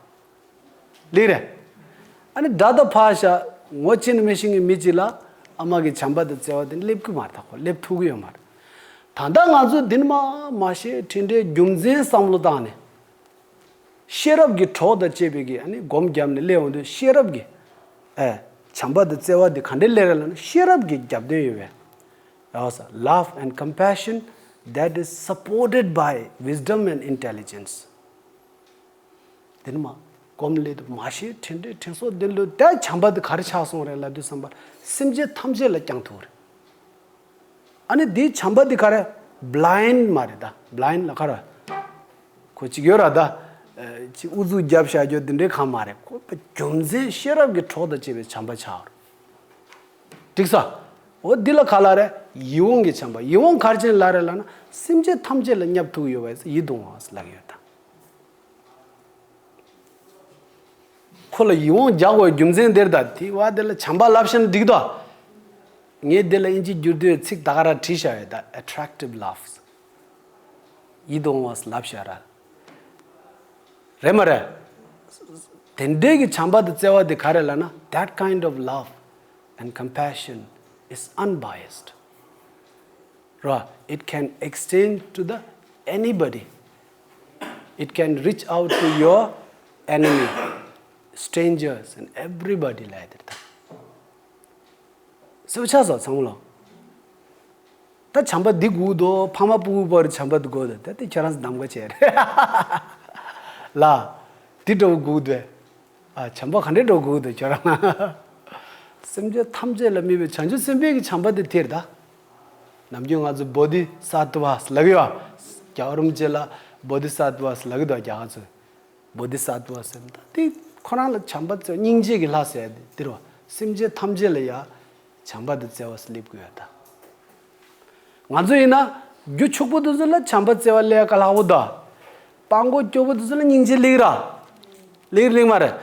ལེགས་རེད། ཨ་ནི་དགྲ་དང་ཕར་བཞག་ངོ་གཅིག་ནས་མི་ཤེས་མཁན་མི་གཅིག་ལ་ཨ་མ་གི་བྱམས་པ་དང་བརྩེ་བ་དེ་སླེབས་ཀྱི་མ་རེད་ད་ཁོ་སླེབས་ཐུབ་ཀྱི་ཡོད་མ་རེད། ད་ལྟ་ང་ཚོ་འདི་ནས་མར་མར་ཤེས་དྲིན་དྲན་རྒྱུ་མཚན་བསམ་བློ་བཏང་ནས། ཤེས་རབ་ཀྱི་གྲོགས་དང་བཅས་པའི་གི་ཨ་ནི་སྒོམ་བརྒྱབ་ནས་སླེབས་འོང་དུས་ཤེས་རབ་ཀྱི་ཨེ་བྱམས་པ་དང་བརྩེ་བ་དེ་ག་འདྲས་སླེབས་རེད་ལབ་ན་ཤེས་རབ་ཀྱི་རྒྱབ་རྟེན་ཡོད་པས། ཡོད་ས། Love and compassion that is supported by wisdom and intelligence. དེ་ནི་མ་སྒོམ་སླེབས་དུས་མར་ཤེས་དྲིན་དྲན་དྲིན་གཟོ་དེ་ལོས་ད་བྱམས་པ་དེ་ག་རེ་ཆགས་སོང་རེད་ལབ་དུས་བསམ་པ་སེམས་ཅན་ཐམས་ཅད་ལ་བསྐྱང་ཐུབ་རེད། ཨ་ནི་འདིའི་བྱམས་པ་འདི་ག་རེ་blind མ་རེད་ད་blind ལ་ག་རེ། ཁོ་གཅིག་ཡོད་ར་ད། ཨ་གཅིག་ཨུ་ཚུགས་རྒྱབ་བཞག་རྒྱུ་འདི་འདྲའི་གང་མ་རེད་ཁོ་རྒྱུ་མཚན་ཤེས་རབ་ཀྱི་གྲོགས་དང་བཅས་པའི་བྱམས་པ་ཆགས་རེད། འགྲིག་ས། འོ་འདི་ལ་ག་ལ་རེད་ཡིད་འོང་གི་བྱམས་པ་ཡིད་འོང་ག་རེ་བྱས་ལ་རེད་ལབ་ན་སེམས་ཅན་ཐམས་ཅད་ལ་བསྙབ་ཐུབ་ཡོད་པ་ཡིད་དུ་འོང་བ་ལབ་ཡོད་ད། ཁོ་ལ་ཡིད་འོང་རྒྱག་དགོས་རྒྱུ་མཚན་འདིར་ད་དེ་བ་དེ་ལ་བྱམས་པ་ལབ་ཤེས་ན་འགྲིག་དོ། ངས་འདི་ལ་དབྱིན་ཇི་བསྒྱུར་དུས་ཚིག་ད་ག་རང་བྲིས་བཞག་ཡོད་ད་attractive love། ཡིད་དུ་འོང་བ་ལབ་བཞག་ར། རེད་མ་རེད། དེ་འདྲའི་གི་བྱམས་པ་དང་བརྩེ་བ་དེ་ག་རེ་ལབ་ན་that kind of love and compassion is unbiased. Right? It can extend to the anybody. It can reach out to your enemy, strangers and everybody like that. སེམས་ཆགས་སོ་ཚང་མ་ལོ། ད་བྱམས་པ་འདི་དགོས་འདུག་ཕ་མ་སྤུ་གུ་བར་བྱམས་པ་འདི་དགོས་འདུག་ད་དེ་ཁྱེད་རང་གདམ་ག་བྱས་རེད། ལ། འདི་འདྲ་བོ་དགོས་འདུག་ཨ་བྱམས་པ་ག་འདྲས་འགྲོ་དགོས་འདུག་ཁྱོད་རང་། སེམས་ཅན་ཐམས་ཅད་ལ་དམིགས་པའི་བྱང་ཆུབ་སེམས་དཔའི་གི་བྱམས་པ་དེ་དེར་ད། ནམ་རྒྱུན་ང་ཚོ་བོ་དྷི་སཏྭ་ལབ་ཀྱི་ཡོད། རྒྱལ་བ་རིན་པོ་ཆེ་ལ་བོ་དྷི་སཏྭ་ལབ་ཀྱི་འདུག་རྒྱ་གར་ཚོས། བོ་དྷི་སཏྭ་ཟེར་ན་ད་དེ་ཁོ་རང་ལ་བྱམས་པ་བརྩེ་བ་སྙིང་རྗེ་གི་ལྷ་ཟེར་དེ་དེར་བ་སེམས་ཅན་ཐམས་ཅད་ལ་ཡ་བྱམས་པ་དང་བརྩེ་བ་སླེབས་དགོས་ཡོད་ད། ང་ཚོ་ཡིན་ན། རྒྱུ་ཕྱུག་པོ་དེ་ཚོ་ལ་བྱམས་པ་བརྩེ་བ་སླེབས་ཡ་དཀའ་ལྷག་པོ་འདུག་སྤྲང་པོ་སྐྱོ་པོ་དེ་ཚོ་ལ་སྙིང་རྗེ་སླེབས་ར། སླེབས་སླེབས་མ་རེད།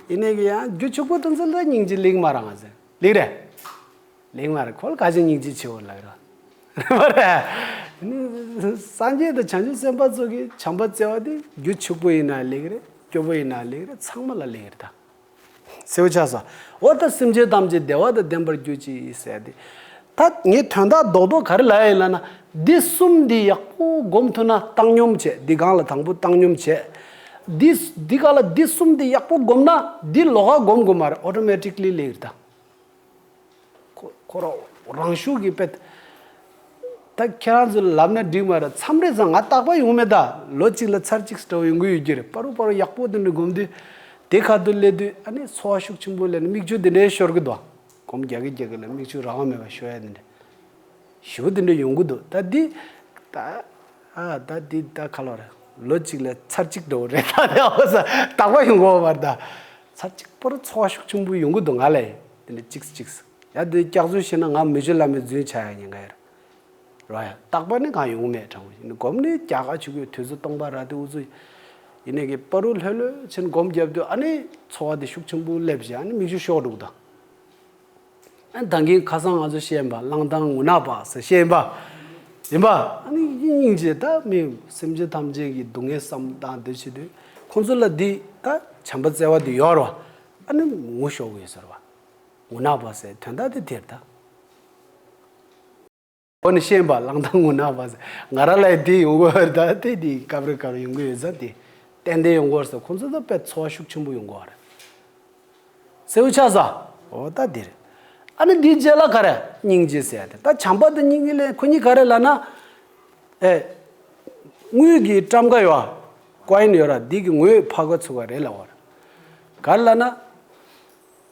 ཡིན་ནའི་གི་ཡང་རྒྱུ་ཕྱུག་པོ་དེ་ཚོ་ལ་སྙིང་རྗེ་སླེབས་མ་རེད། ང་ཚོ་སླེབས་རེད། སླེབས་མ་རེད། ཁོ་ལ་ག་ཚོད་སྙིང་རྗེ་ཆེ་བོ་ལབ་ར། རེད་མ་རེད། སངས་རྒྱས་དང་བྱང་ཆུབ་སེམས་དཔའ་ཚོ་གི་བྱམས་པ་བརྩེ་བ་དེ་རྒྱུ་ཕྱུག་པོ་ཡིན་ན་སླེབས་རེད། སྐྱོ་པོ་ཡིན་ན་སླེབས་རེད། ཚང་མ་ལ་སླེབས་རེད་ད། གསལ་པོ་ཆགས་སོང་། འོ་ད་སེམས་ཅན་ཐམས་ཅད་བདེ་བ་དང་ལྡན་པར་གྱུར་ཅིག་ཟེར་ཏེ། ད་ངས་དོན་དག་རྡོག་རྡོག་ག་རེ་ལབ་ཡ་ཡིན་ལབ་ན། འདི་གསུམ་འདི་ཡག་པོ་སྒོམ་ཐུབ་ན། བཏང་སྙོམས་བྱས། འདི་སྒང་ལ་དང་པོ་བཏང་སྙོམས་བྱས། འདི་འདི་སྒང་ལ་འདི་གསུམ་འདི་ཡག་པོ་སྒོམ་ན་འདི་ལོགས་ཀ་སྒོམ་དགོས་མ་རེད། ཨོ་ཊོ་མེ་ཊིག་ལི་སླེབས་ཀྱི་རེད་ད། ཁོ་ཁོ་རང་རང་ཤུགས་ཀྱིས་དཔེ། ད་ཁྱེད་རང་ཚོ་ལབ་ན་འགྲིག་མ་རེད། མཚམས་རེ་ཙམ་ང་རྟག་པར་ཡོང་མེད་ད། ལོ་གཅིག་ལ་ཚར་གཅིག་འདྲ་བོ་ཡོང་གི་ཡོད་ཀྱི་རེད། པ་རུ་པ་རུ་ཡག་པོ་དེ་འདྲ་སྒོམ་དུས། དེ་ཁ་ཐུག་སླེབས་དུས་ཨ་ནི་ཚོར་བ་ཤུགས་ཆེན་པོ་སླེབས་ནས་མིག་ཆུ་དེ་འདྲའི་ཤོར་གི་འདུག་སྒོམ་རྒྱག་གི་རྒྱག་གི་ལ་མིག་ཆུ་རང་དབང་མེད་པར་ཤོར་ཡ་དེ་འདྲ། ཞེ་པོ་དེ་འདྲ་ཡོང་གི་འདུག་ད་འདི། ད། ཨ་ད་འདི་ད་ག་ལོ་རེད། ལོ་གཅིག་ལ་ཚར་གཅིག་འདྲ་བོ་རེད། ད་དེ་ཨོ་ས་རྟག་པར་ཡོང་གི་ཡོད་མ་རེད་ད། ཚར་གཅིག་པོ་རུ་ཚོར་བ་ཤུགས་ཆེན་པོ་ཡོང་གི་འདུག་ང་ལ་དེ་འདྲ་གཅིག་གཅིག་ཡ་དེ་སྐྱག་རྫུན་བཤད་ན་ང་མི་ཆོས་བླ་མའི་རྫུན་ཆགས་ཡ་ཉེན་ཁ་ཡོད་རེད། རོ་ཡ་རྟག་པར་ནི་གང་ཡོང་མེད་དྲང་པོ་ཡིན། སྒོམ་ནི་རྒྱ་གར་ཆུ་ཁོལ་དུས་ཚོད་སྟོང་པ་ར་དེ་འུ་ཚོ་ཡིན་ནའི་གི་པ་རུ་ལྷོད་ལྷོད་ཕྱིན་སྒོམ་བརྒྱབ་དུས་ཨ་ནི་ཚོར་བ་དེ་ཤུགས་ཆེན་པོ་སླེབས་བྱས་ཨ་ནི་མིག་ཆུ་ཤོར་འགྲོ་གི་འདུག་ཨ་ད་གིན་ཁ་སང་ང་ཚོ་བཤད་ཡིན་པ་བླང་དང་ངུ་ན་བག་ཟེར་བཤད་ཡིན་པ། ཡིན་པ། ཨ་ནི་སྙིང་རྗེ་ད་མི་སེམས་ཅན་ཐམས་ཅད་ཀྱི་སྡུག་བསྔལ་བསམ་སྟངས་དེ་བྱེད་དུས་ཁོང་ཚོ་ལ་འདི་ད་བྱམས་པ་བརྩེ་བ་དེ་ཡོད་རེད་བ། ཨ་ནི་ངུ་ཤོར་གི་ཡོད་ཟེར་བ། ངུ་ན་བག་ཟེར་དོན་དག་དེ་དེར་ད། འོ་ནི་བཤད་ཡིན་པ་བླང་དང་ངུ་ན་བག་ཟེར་ང་རང་ལ་དེ་ཡོང་གི་ཡོད་རེད་ད། དེ་དེ་སྐབས་རེ་སྐབས་རེ་ཡོང་གི་ཡོད་ཟེར་དེ། ཏན་ཏན་ཡོང་གི་ཡོད་ཟེར་ཁོང་ཚོ་ད་དཔེ་ཚོར་བ་ཤུགས་ཆེན་པོ་ཡོང་གི་ཡོད་རེད། གསལ་པོ་ཆགས་སོང་། འོ་ད་འདིར། ཨ་ནི་འདིའི་རྗེས་ལ་ག་རེ་སྙིང་རྗེ་ཟེར་ཡ་དེ། ད་བྱམས་པ་དང་སྙིང་རྗེ་ལས་ཁོ་གཉིས་ག་རེ་ལབ་ན། ཨེ། དངུལ་གྱི་ཊམ་ཀ་ཡོད་ཨ། ཀོ་ཡིན་ཡོད་ར་འདི་གི་ངོས་ཕར་ཁ་ཚུར་ཁ་རེད་ལབ་པ་རེད། ག་རེ་ལབ་ན།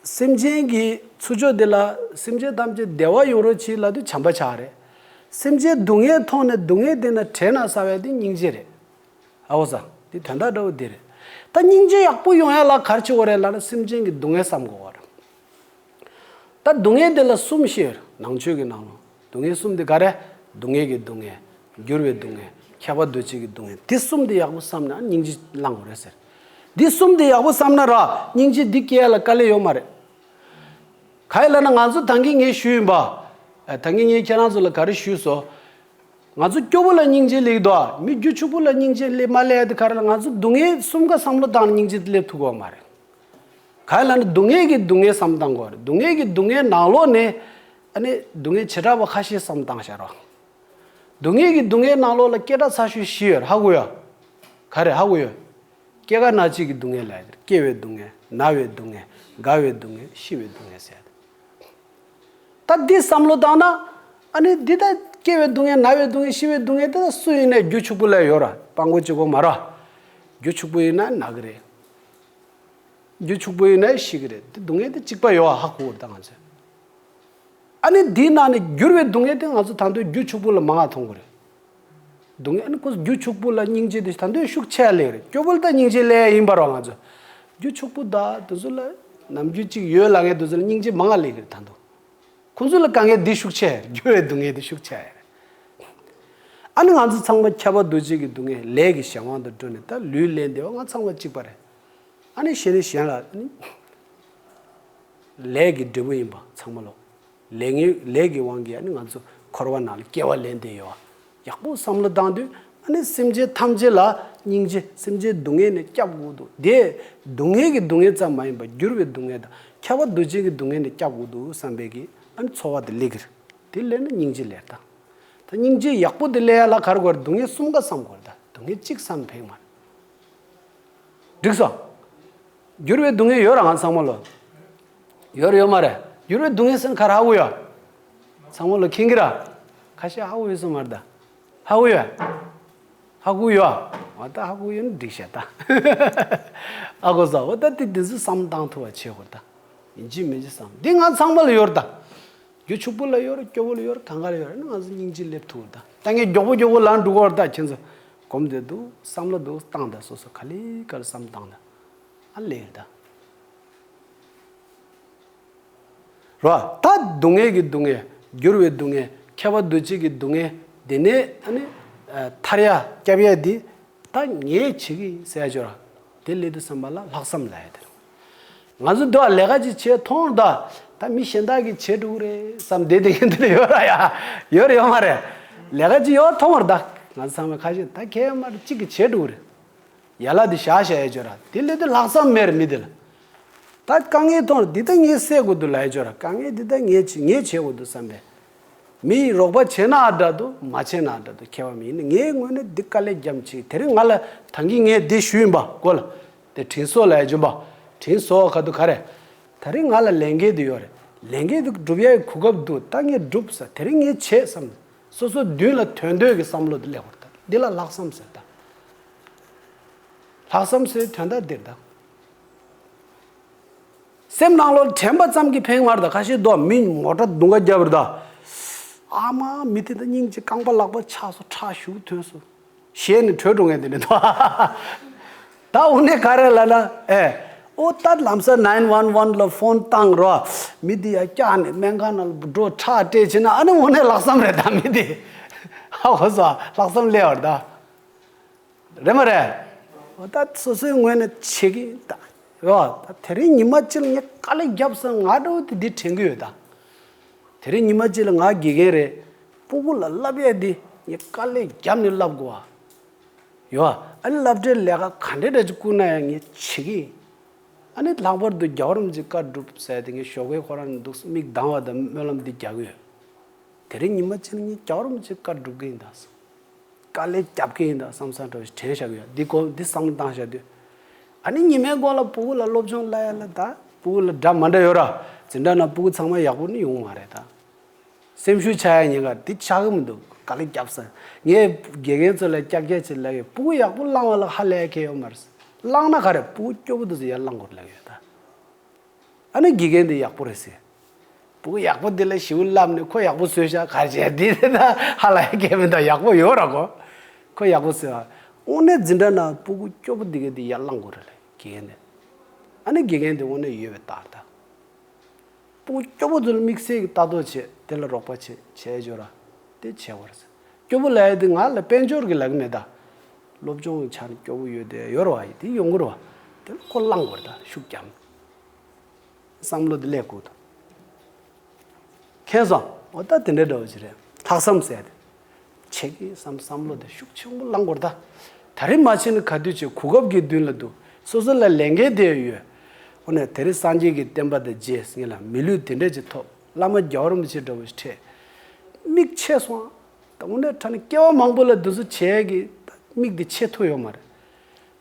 སེམས་ཅན་གྱི་ཚུར་ཕྱོགས་དེ་ལ་སེམས་ཅན་ཐམས་ཅད་བདེ་བ་ཡོང་རོགས་གྱིས་ལབ་དུས་བྱམས་པ་ཆགས་རེད། སེམས་ཅན་སྡུག་བསྔལ་མཐོང་ནས་སྡུག་བསྔལ་དེ་ན་དྲན་ན་ཟ་བས་དེ་སྙིང་རྗེ་རེད། ཨའོ་ས། འདི་དོན་དག་འདྲ་བོ་འདི་རེད། ད་སྙིང་རྗེ་ཡག་པོ་ཡོང་ཡ་ལ་ག་རེ་བྱེད་དགོས་རེད་ལབ་ན་སེམས་ཅན་གྱི་སྡུག་བསྔལ་བསམ་དགོས་པ་རེད། ད་སྡུག་བསྔལ་འདི་ལ་གསུམ་བཤད་ཡོད་རེད་ནང་ཆོས་ཀྱི་ནང་ལ། སྡུག་བསྔལ་གསུམ་འདི་ག་རེ། སྡུག་བསྔལ་གྱི་སྡུག་བསྔལ། འགྱུར་བའི་སྡུག་བསྔལ། ཁྱབ་པ་འདུ་བྱེད་ཀྱི་སྡུག་བསྔལ། འདི་གསུམ་འདི་ཡག་པོ་བསམ་ན་སྙིང་རྗེ་ལངས་དགོས་རེད་ཟེར། འདི་གསུམ་འདི་ཡག་པོ་བསམ་ན་ར་སྙིང་རྗེ་འདི་སྐྱེ་ཡ་ལ་དཀའ་ལས་ཡོད་མ་རེད། ག་རེ་ལབ་ན་ང་ཚོ་ད་གིན་ངས་ཞུས་ཡིན་པ། ཨ་ད་གིན་ངས་ཁྱེད་རང་ཚོ་ལ་ག་རེ་ཞུས་སོང་། ང་ཚོ་སྐྱོ་པོ་ལ་སྙིང་རྗེ་སླེབས་འདུག་མི་རྒྱུ་ཕྱུག་པོ་ལ་སྙིང་རྗེ་སླེབས་མ་སླེབས་ཡ་དེ་ག་རེ་ལ་ང་ཚོ་སྡུག་བསྔལ་གསུམ་ཀ་བསམ་བློ་བཏང་ན་སྙིང་རྗེ་སླེབས་ཐུབ་ཀྱི་ཡོད་མ་རེད། ག་རེ་ལབ་ན་སྡུག་བསྔལ་གྱི་སྡུག་བསྔལ་བསམ་བཏང་དགོས་རེད། སྡུག་བསྔལ་གྱི་སྡུག་བསྔལ་ནང་ལོགས་ནས་ཨ་ནི་སྡུག་བསྔལ་བྱེ་བྲག་པ་ཁ་ཤས་བསམ་བཏང་བཞག་རོགས། སྡུག་བསྔལ་གྱི་སྡུག་བསྔལ་ནང་ལོགས་ལ་སྐད་གྲགས་ཚ་ཤོས་བཞི་ཡོད་རེད། ཧ་གོ་ཡ། ག་རེ་ཧ་གོ་ཡ། སྐྱེ་རྒ་ན་འཆི་གི་སྡུག་བསྔལ་ལ་ཡ། སྐྱེ་བའི་སྡུག་བསྔལ། ན་བའི་སྡུག་བསྔལ། རྒ་བའི་སྡུག་བསྔལ། ཤི་བའི་སྡུག་བསྔལ་ཟེར། ད་འདི་བསམ་བློ་བཏང་ན། ཨ་ནི་འདི་ད་སྐྱེ་བའི་སྡུག་བསྔལ། ན་བའི་སྡུག་བསྔལ། ཤི་བའི་སྡུག་བསྔལ་དེ་ད་སུ་ཡིན་ནའི་རྒྱུ་ཕྱུག་པོ་ལ་ཡོད་ར། སྤྲང་པོ་གཅིག་པོ་མ་ར། རྒྱུ་ཕྱུག་པོ་ཡིན་ན་ན་གི་རེད། རྒྱུ་ཕྱུག་པོ་ཡིན་ན་ཤི་གི་རེད། དེ་སྡུག་བསྔལ་དེ་གཅིག་པ་ཡོད་ཨ། ཧ་གོ་བར་ད་ང་ཚོས། ཨ་ནི་འདིའི་ནང་ནས་འགྱུར་བའི་སྡུག་བསྔལ་དེ་ང་ཚོ་ད་དུང་རྒྱུ་ཕྱུག་པོ་ལ་མང་ང་མཐོང་གི་རེད། སྡུག་བསྔལ་ཨ་ནི་ཁོ་རྒྱུ་ཕྱུག་པོ་ལ་སྙིང་རྗེ་དེ་ད་དུང་ཤུགས་ཆེ་ལེ་རེད། སྐྱོ་པོ་ལ་ད་སྙིང་རྗེ་ལེ་ཡིན་པ་རོ། ང་ཚོ་རྒྱུ་ཕྱུག་པོ་ད་དེ་ཚོ་ལ་ནམ་རྒྱུན་གཅིག་ཡོད་ལ་ངས་དེ་ཚོ་ལ་སྙིང་རྗེ་མང་ང་ལེ་གི་རེད་ད་དུང་། ཁོ་ཚོ་ལ་དཀའ་ངལ་འདི་ཤུགས་ཆེ་རེད། འགྱུར་བའི་སྡུག་བསྔལ་དེ་ཤུགས་ཆེ་རེད། ཨ་ནི་ང་ཚོ་ཚང་མ་ཁྱབ་པ་འདུ་བྱེད་ཀྱི་སྡུག་བསྔལ་ལས་ཀྱི་གཞན་དབང་དུ་གྲོལ་ནས་ད་ལུས་ལས་འདས་པ་ང་ཚང་མ་གཅིག་པ་རེད། ཨ་ནི་གཞན་ནི་གཞན་ལ་ཨ་ནི་ལས་ཀྱི་འབྲས་བུ་ཡིན་པ་ཚང་མ་ལོ། ལས་ངན་ལས་ཀྱི་དབང་གིས་ཨ་ནི་ང་ཚོ་འཁོར་བ་ནང་ལ་སྐྱེ་བ་ལེན་བསྡད་ཡོད། ཡག་པོ་བསམ་བློ་བཏང་དུས་ཨ་ནི་སེམས་ཅན་ཐམས་ཅད་ལ་སྙིང་རྗེ། སེམས་ཅན་སྡུག་བསྔལ་ནས་སྐྱབས་དགོས་འདུག་དེ་སྡུག་བསྔལ་གྱི་སྡུག་བསྔལ་ཙམ་མ་ཡིན་པར་འགྱུར་བའི་སྡུག་བསྔལ་དང་ཁྱབ་པ་འདུ་བྱེད་ཀྱི་སྡུག་བསྔལ་ནས་སྐྱབས་དགོས་འདུག་བསམ་པའི་གི་ཨ་ནི་ཚོར་བ་དེ་སླེབས་ཀྱི་རེད། དེ་སླེབས་ན་སྙིང་རྗེ་སླེབས་ད། ད་སྙིང་རྗེ་ཡག་པོ་དེ་སླེབས་ཡ་ལ་ག་རེ་དགོས་རེད། སྡུག་བསྔལ་གསུམ་ཀ་བསམ་དགོས་རེད། ད་སྡུག་བསྔལ་གཅིག་བསམ་ཕན་མ་རེད། འགྲིག་སོང་། འགྱུར་བའི་སྡུག་བསྔལ་ཡོད་ར་ང་ཚང་མ་ལོ། ཡོད་རེད་ཡོད་མ་རེད། འགྱུར་བའི་སྡུག་བསྔལ་ཟེར་ན་ག་རེ་ཧ་གོ་ཡོད། ཚང་མ་ལོ་མཁྱེན་གི་ར། ཁ་ཤས་ཧ་གོ་ཡོད་སོང་མ་རེད་ད། ཧ་གོ་ཡོད། ཧ་གོ་ཡོད། འོ་ད་ཧ་གོ་ཡོད་ན་འགྲིག་ཤག་ད། ཧ་གོ་སོང་། འོ་ད་དེ་དེ་ཚོ་བསམ་བཏང་ཐུབ་པ་བྱེད་དགོས་ད། ཡིན་གཅིག་མིན་གཅིག་བསམ། འདི་ང་ཚང་མ་ལ་ཡོད་རེད་ད། རྒྱུ་ཕྱུག་པོ་ལ་ཡོད་རེད། སྐྱོ་པོ་ལ་ཡོད་རེད། གང་ག་ལ་ཡོད་རེད། ང་ཚོ་སྙིང་རྗེ་སླེབས་ཐུབ་རེད་ད། ད་ངས་མགྱོགས་པོ་མགྱོགས་པོ་ལབ་འགྲོ་གི་རེད་ད། ཁྱེད་ཚོ་སྒོམ་བསྡད་འདུག་བསམ་བློ་འདུག་བཏང་ད། སོ་སོ་ག་ལེ་ག་ལེ་བསམ་བཏང་ད། ཨ་ལས་རེད་ད། རོ། ད་སྡུག་བསྔལ་གྱི་སྡུག་བསྔལ། འགྱུར་བའི་སྡུག་བསྔལ། ཁྱབ་པ་འདུ་བྱེད་ཀྱི་སྡུག་བསྔལ། དེ་ནས་ཨ་ནི་ ཨ་ཐར་ཡ་སྐྱབས་ཡ་འདི་ད་ངས་བྱེད་ཀྱི་ཡིན་ཟེར་ཡ་ཅིག་ཡོད་ར། དེ་ལས་དུས་བསམ་པ་ལ་ལྷག་བསམ་ལབ་ཡ་དེ་རེད། ང་ཚོ་འདི་བ་ལས་ཀ་ཅིག་བྱེད་མཐོང་ད། ད་མི་གཞན་དག་གིས་བྱེད་འགྲོ་གི་རེད་བསམ་བསྡད་དེ་ཡིན་དེ་ཡོད་ར་ཡ། ཡོད་རེད་ཡོད་མ་རེད། ལས་ཀ་ཅིག་ཡོད་མཐོང་བ་རེད་ད། ང་ཚོ་ཚང་མས་ཁ་ཤས་ད་ཁྱེད་མ་རེད་གཅིག་གིས་བྱེད་འགྲོ་གི་རེད། ཡ་ལ་དེ་བཞག་བཞག་ཡ་ཅིག་ཡོད་ར། དེ་ལས་དུས་ལྷག་བསམ་མེད་ར་མི་དེ་ལ། ད་དཀའ་ངལ་མཐོང་ར་འདི་ད་ངས་སེལ་དགོས་འདུག་ལབ་ཡ་ཅིག་ཡོད་ར། དཀའ་ངལ་འདི་ད་ངས་བྱེད་ངས་བྱེད་དགོས་འདུག་བསམ་པས། མི་ཡིས་རོགས་པ་བྱས་ན་འདྲ་འདུག་མ་བྱས་ན་འདྲ་འདུག་ཁྱད་པར་མི་ཡིན། ངའི་ངོས་ནས་འདི་དཀའ་ལས་རྒྱབ་ཅིག་དེ་རིང་ང་ལ་ད་གིན་ངས་འདི་ཞུས་ཡིན་པ་གོ་ལ། དེ་དྲིན་གཟོ་ལབ་ཡ་ཅིག་ཡིན་པ། དྲིན་གཟོ་བ་ག་དུས་ག་རེ། ད་རིང་ང་ལ་ལས་འགན་འདི་ཡོད་རེད། ལས་འགན་འདི་སྒྲུབ་ཡའི་གོ་སྐབས་འདུག་ད་ངས་སྒྲུབ་ས་དེ་རིང་ངས་བྱེད་བསམ། སོ་སོའི་མདུན་ལ་དོན་དོད་ཀྱི་བསམ་བློ་འདི་སླེབས་པ་རེད་ད། འདི་ལ་ལྷག་བསམ་ཟེར་ད། ལྷག་བསམ་ཟེར་དོན་དག་འདིར་ད། སེམས་ནང་ལོགས་དྲན་པ་ཙམ་གྱིས་ཕན་མ་རེད་ད། ཁ་ཤས་འདུག་མི་མོ་ཊ་རྡུང་ག་རྒྱབ་རེད་ད། ཨ་མ་མི་དེ་ད་སྙིང་རྗེ། རྐང་པ་ལག་པ་ཆག་སོང་ཁྲག་ཤུགས་ཐོན་སོང་། ཞེད་ནས་བྲོས་འགྲོ་མཁན་དེ་འདྲ་འདུག་ད་དངོས་གནས་ག་རེ་ལབ་ན་ཨེ། ཨོ་ད་ལམ་སང་nine one one ལ་ཕོན་བཏང་རོགས། མི་དེ་ཡར་བཀྱག་ནས་སྨན་ཁང་ནང་ལ་འགྲོ་ཁྲག་སྤྲད་བྱས་ན་ཨ་ནི་དངོས་གནས་ལྷག་བསམ་རེད་ད་མི་དེ། ཧ་གོ་སོང་ལྷག་བསམ་སླེབས་པ་རེད་ད། རེད་མ་རེད། འོ་ད་སོ་སོའི་ངོས་ནས་བྱེད་ཀྱི་ཡིན་ད། རེད་བ། ད་དེ་རིང་ཉི་མ་གཅིག་ལ་ངས་དཀའ་ལས་བརྒྱབ་སོང་ང་འདྲ་བོ་དེ་འདི་དྲན་གྱི་ཡོད་ད། དེ་རིང་ཉི་མ་གཅིག་ལ་ང་དགེ་རྒན་རེད། སྤུ་གུ་ལ་བསླབ་ཡས་འདི་ངས་དཀའ་ལས་བརྒྱབ་ནས་བསླབ་དགོས་བ། ཡོད་བ། ཨ་ནི་སློབ་གྲྭའི་ལས་ཀ་ག་འདྲས་འདྲ་ཅིག་བསྐུར་ན་ཡང་ངས་བྱེད་ཀྱི་ཡིན། ཨ་ནི་ལྷག་པར་དུ་རྒྱལ་བ་རིན་པོ་ཆེའི་བཀའ་སྒྲུབ་ཟེར་དེ་ངས་ཞོགས་ཀའི་ཁོ་རང་འདུག་མིག་གདངས་པ་དང་སྨོན་ལམ་འདི་རྒྱག་གི་ཡོད། དེ་རིང་ཉི་མ་གཅིག་ལ་ངས་རྒྱལ་བ་རིན་པོ་ཆེའི་བཀའ་སྒྲུབ་ཀྱི་ཡིན་ད། དཀའ་ལས་རྒྱབ་ཀྱི་ཡིན་ད་བསམ་བསམ་འདྲ་བོ་ཞིག་དྲན་བཞག་གི་ཡོད། འདི་གོ་འདི་བསམ་བློ་བཏང་བཞག་དུས། ཨ་ནི་ཉི་མའི་གོང་ལ་སྤུ་གུ་ལ་སློབ་སྦྱོང་སློབ་ཡ་ལ་ད་སྤུ་གུ་ལ་འདྲ་མ་འདྲ་ཡོད་ར། འཛིན་གྲྭ་ནང་སྤུ་གུ་ཚང་མ་ཡག་པོ་ནི་ཡོང་མ་རེད་ད། སེམས་ཤུགས་ཆག་ཡ་ཉེན་ཁ་འདི་ཆག་གི་མི་འདུག་དཀའ་ལས་རྒྱབ་ས། ངས་དགེ་རྒན་ཚོ་ལ་ཀྱག་ཀྱག་བྱེད་ལབ་ཡོད། སྤུ་གུ་ཡག་པོ་བླངས་པ་ལ་ཧ་ལས་ཡ་གང་ཡང་ཡོད་མ་རེད། བླངས་ན་ག་རེ་སྤུ་གུ་སྐྱོ་པོ་འདུག་ཟེར་ཡར་བླངས་དགོས་ལབ་ཡོད་ད། ཨ་ནི་དགེ་རྒན་འདི་ཡག་པོ་རེད་ཟེར། སྤུ་གུ་ཡག་པོ་འདི་ལ་ཞིབ་བསླབས་ནས་ཁོ་ཡག་པོ་བཟོས་ཤག་ག་རེ་བྱས་འདི་རེད་ད་ཧ་ལས་ཡ་གང་ཡང་མི་འདུག་ཡག་པོ་ཡོད་ར་གོ། ཁོ་ཡག་པོ་བཟོས་ཨ། དངོས་གནས་འཛིན་གྲྭ་ནང་སྤུ་གུ་སྐྱོ་པོ་འདི་ག་འདི་ཡར་བླངས་དགོས་རེད་ལབ་དགེ་རྒན་འདི། ཨ་ནི་དགེ་རྒན་འདི་དངོས་གནས་ཡོད་པའི་རྟགས་རེད་ད། སྤུ་གུ་སྐྱོ་པོ་ཚོ་ལ་དམིགས་བསལ་གྱི་ལྟ་རྟོག་བྱེད་དེ་ལ་རོགས་པ་བྱེད་བྱས་འཇོག་ར། དེ་བྱས་པ་རེད། སྐྱོ་པོ་ལབ་ཡ་དེ་ང་ལ་དཔལ་འབྱོར་གྱི་ལབ་ཀྱི་མེད་ད། སློབ་སྦྱོང་གི་ཆ་ནས་སྐྱོ་པོ་ཡོད་དེ་ཡོད་རེད་བ་ཡི་དེ་ཡོང་གི་རེད་བ། དེ་ལ་ཁོ་བླངས་དགོས་རེད་ད་ཤུགས་རྒྱབ། བསམ་བློ་དེ་སླེབས་དགོས་ད། མཁྱེན་སོང་། འོ་ད་དེ་འདྲའི་འདྲ་བོ་ཞིག་རེད། ལྷག་བསམ་ཟེར་ཡ་དེ། བྱེད་ཀྱི་བསམ་བསམ་བློ་དེ་ཤུགས་ཆེན་པོ་བླང་དགོས་རེད་ད། ད་རེས་མ་བྱས་ན་ག་དུས་བྱེད། གོ་སྐབས་ཀྱི་མདུན་ལ་འདུག་སོ་སོ་ལ་ལས་འགན་དེ་ཡོད། འོ་ན་དེ་རིང་སངས་རྒྱས་ཀྱི་བསྟན་པ་དང་མཇལ་ངེས་ལ་མི་ལུས་དེ་འདྲས་ཅིག་ཐོབ། བླ་མ་རྒྱལ་བ་རིན་པོ་ཆེ་འདྲ་བོ་ཞིག་འཕྲད། མིག་ཕྱེ་སོང་ཨ། ད་འོ་ན་ད་ནི་སྐྱེ་བ་མང་པོ་ལ་འདི་ཚོ་བྱས་ཀྱི་མིག་དེ་ཕྱེ་ཐུབ་ཡོད་མ་རེད།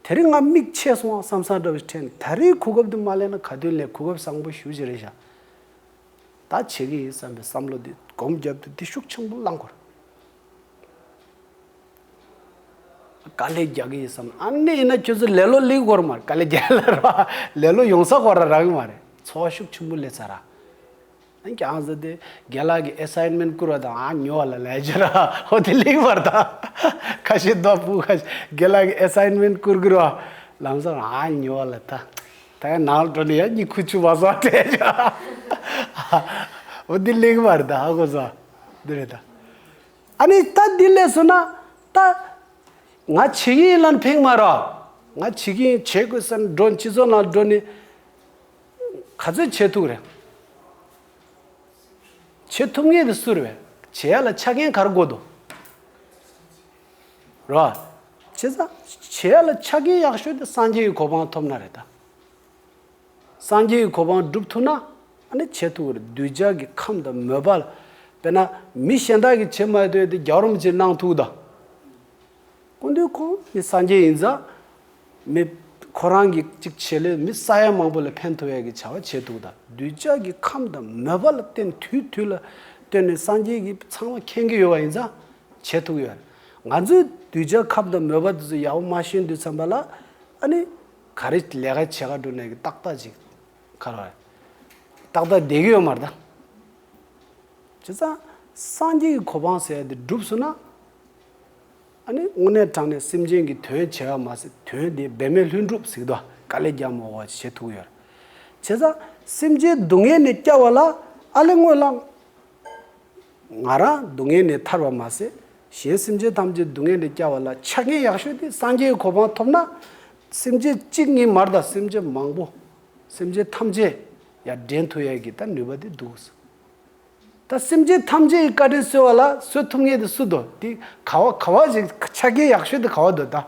དེ་རིང་ང་མིག་ཕྱེ་སོང་ཨ་བསམ་བསམ་འདྲ་བོ་ཞིག་འཕྲད་ནས་ད་རེས་གོ་སྐབས་དེ་མ་ལེན་ན་ག་དུས་ལེན། གོ་སྐབས་བཟང་པོ་ཞེ་པོ་ཅིག་རེད་ཤག་ད་བྱེད་ཀྱི་ཡིན་བསམ་པའི་བསམ་བློ་འདི་སྒོམ་བརྒྱབ་དུས་འདི་ཤུགས་ཆེན་པོ་བླང་དགོས་རེད། དཀའ་ལས་རྒྱག་གི་ཡིན་བསམ། ཨ་ནི་ཡིན་ན་ཁྱོད་ཚོ་ལེ་ལོ་སླེབས་དགོས་རེད་མ་རེད། དཀའ་ལས་རྒྱག་ལ་ར་ལེ་ལོ་ཡོང་ས་ཁོ་ར་རག་གི་མ་རེད། ཚོར་བ་ཤུགས་ཆེན་པོ་སླེབས་ཚར་ར། ཨ་ནི་ཀྱང་ཟེར་ཏེ་རྒན་ལགས་ཀྱི་ཨེ་སའིན་མེན་ཊི་བསྐུར་བ་དང་ཨ་ཉོ་བ་ལ་ལས་བྱེད་ར་ཧོ་དེ་སླེབས་པ་རེད་ད། ཁ་ཤས་ལྟོ་ཕུ་ཁ་ཤས་རྒན་ལགས་ཀྱི་ཨེ་སའིན་མེན་ཊི་བསྐུར་བསྐུར་བ་ལམ་སང་ཨ་ཉོ་བ་ལ་ད། ད་ཡང་ནང་ལ་འགྲོ་ནས་ཡང་གཉིད་ཁུག་ཆུ་བ་སོགས་སྤྲད་ཅག་འོ་འདི་ལེགས་པར་ད་ཧ་གོ་སོང་། འདི་རེད་ད། ཨ་ནི་ད་འདི་ལས་སོང་ན་ད་ང་བྱེད་ཀྱི་ཡིན་ལབ་ཕེང་མ་རོགས། ང་བྱེད་ཀྱི་ཡིན་བྱེད་དགོས་ཟེར་ན་འགྲོ་སྤྱི་ཚོགས་ནང་འགྲོ་ནས་ག་ཚོད་བྱེད་ཐུབ་རེད། བྱེད་ཐུབ་ངེས་དེ་སུ་རེད་བས། བྱེད་ཡ་ལ་ཆ་རྐྱེན་ག་རེ་དགོས་འདུག་རོ། བྱས་ཙང་བྱེད་ཡ་ལ་ཆ་རྐྱེན་ཡག་ཤོས་དེ་སངས་རྒྱས་ཀྱི་གོ་འཕང་ཐོབ་ན་རེད་ད། སངས་རྒྱས་ཀྱི་གོ་འཕང་སྒྲུབ་ཐུབ་ན་ཨ་ནི་བྱེད་ཐུབ་ཀྱི་རེད། གདུལ་བྱ་གི་ཁམས་དང་མོས་པ་ལ། དཔེར་ན་མི་གཞན་དག་གིས་བྱེད་མ་ཐུབ་ཡ་དེ་རྒྱལ་བ་རིན་པོ་ཆེས་གནང་ཐུབ་ད། སྐུ་མདུན་ཁོང་མི་སངས་རྒྱས་ཡིན་ཙང་། མི་ཁོ་རང་གིས་གཅིག་བྱེད་ལས་མི་ས་ཡ་མང་པོ་ལ་ཕན་ཐོགས་ཡ་གི་བྱ་བ་བྱེད་ཐུབ་ད། གདུལ་བྱ་གི་ཁམས་དང་མོས་པ་ལ་བརྟེན་དུས་དུས་ལ་བརྟེན་ནས་སངས་རྒྱས་ཀྱིས་ཚང་མ་མཁྱེན་གྱི་ཡོད་པ་ཡིན་ཙང་བྱེད་ཐུབ་ཀྱི་ཡོད་རེད། ང་ཚོས་གདུལ་བྱ་ཁམས་དང་མོས་པ་དེ་ཚོ་ཡག་པོ་མ་ཤེས་དུས་ཙམ་པ་ལ་ཨ་ནི་ག་རེ་ལས་ཀ་བྱེད་ག་འགྲོ་ནས་ཀྱི་ཏག་ཏག་ཅིག་ག་རེ་ཏག་ཏག་བསྡད་ཀྱི་ཡོད་མ་རེད་ད། བྱས་ཙང་སངས་རྒྱས་ཀྱི་གོ་འཕང་ཟེར་ཡ་དེ་འགྲུབ་སོང་ན། ཨ་ནི་དངོས་གནས་དྲང་གནས་སེམས་ཅན་གྱི་དོན་བྱས་པ་མ་ཟད་དོན་དེ་འབད་མེད་ལྷུན་གྲུབ་ཟེར་གི་འདུག་དཀའ་ལས་རྒྱག་མ་དགོས་པ་བྱེད་ཐུབ་ཀྱི་ཡོད་རེད། བྱས་ཙང་སེམས་ཅན་སྡུག་བསྔལ་ནས་བསྐྱབས་པ་ལ་ཨ་ལས་སྔོན་ལ་ང་རང་སྡུག་བསྔལ་ནས་ཐར་བ་མ་ཟད་ གཞན་སེམས་ཅན་ཐམས་ཅད་སྡུག་བསྔལ་ནས་བསྐྱབ་པ་ལ་ཆ་རྐྱེན་ཡག་ཤོས་དེ་སངས་རྒྱས་ཀྱི་གོ་འཕང་ཐོབ་ན། སེམས་ཅན་གཅིག་གཉིས་མ་རེད་ད། སེམས་ཅན་མང་པོ། སེམས་ཅན་ཐམས་ཅད་ཡར་འདྲེན་ཐུབ་ཡས་ཀྱི་ད་ནུས་པ་དེ་འདུག། ད་སེམས་ཅན་ཐམས་ཅད་ཀྱི་བཀའ་དྲིན་གསོ་བ་ལ་གསོ་ཐུབ་མཁན་དེ་སུ་འདུག། དེ་ག་བ་ག་བ་ཞིག་ཆ་རྐྱེན་ཡག་ཤོས་དེ་ག་བ་འདུག་ད།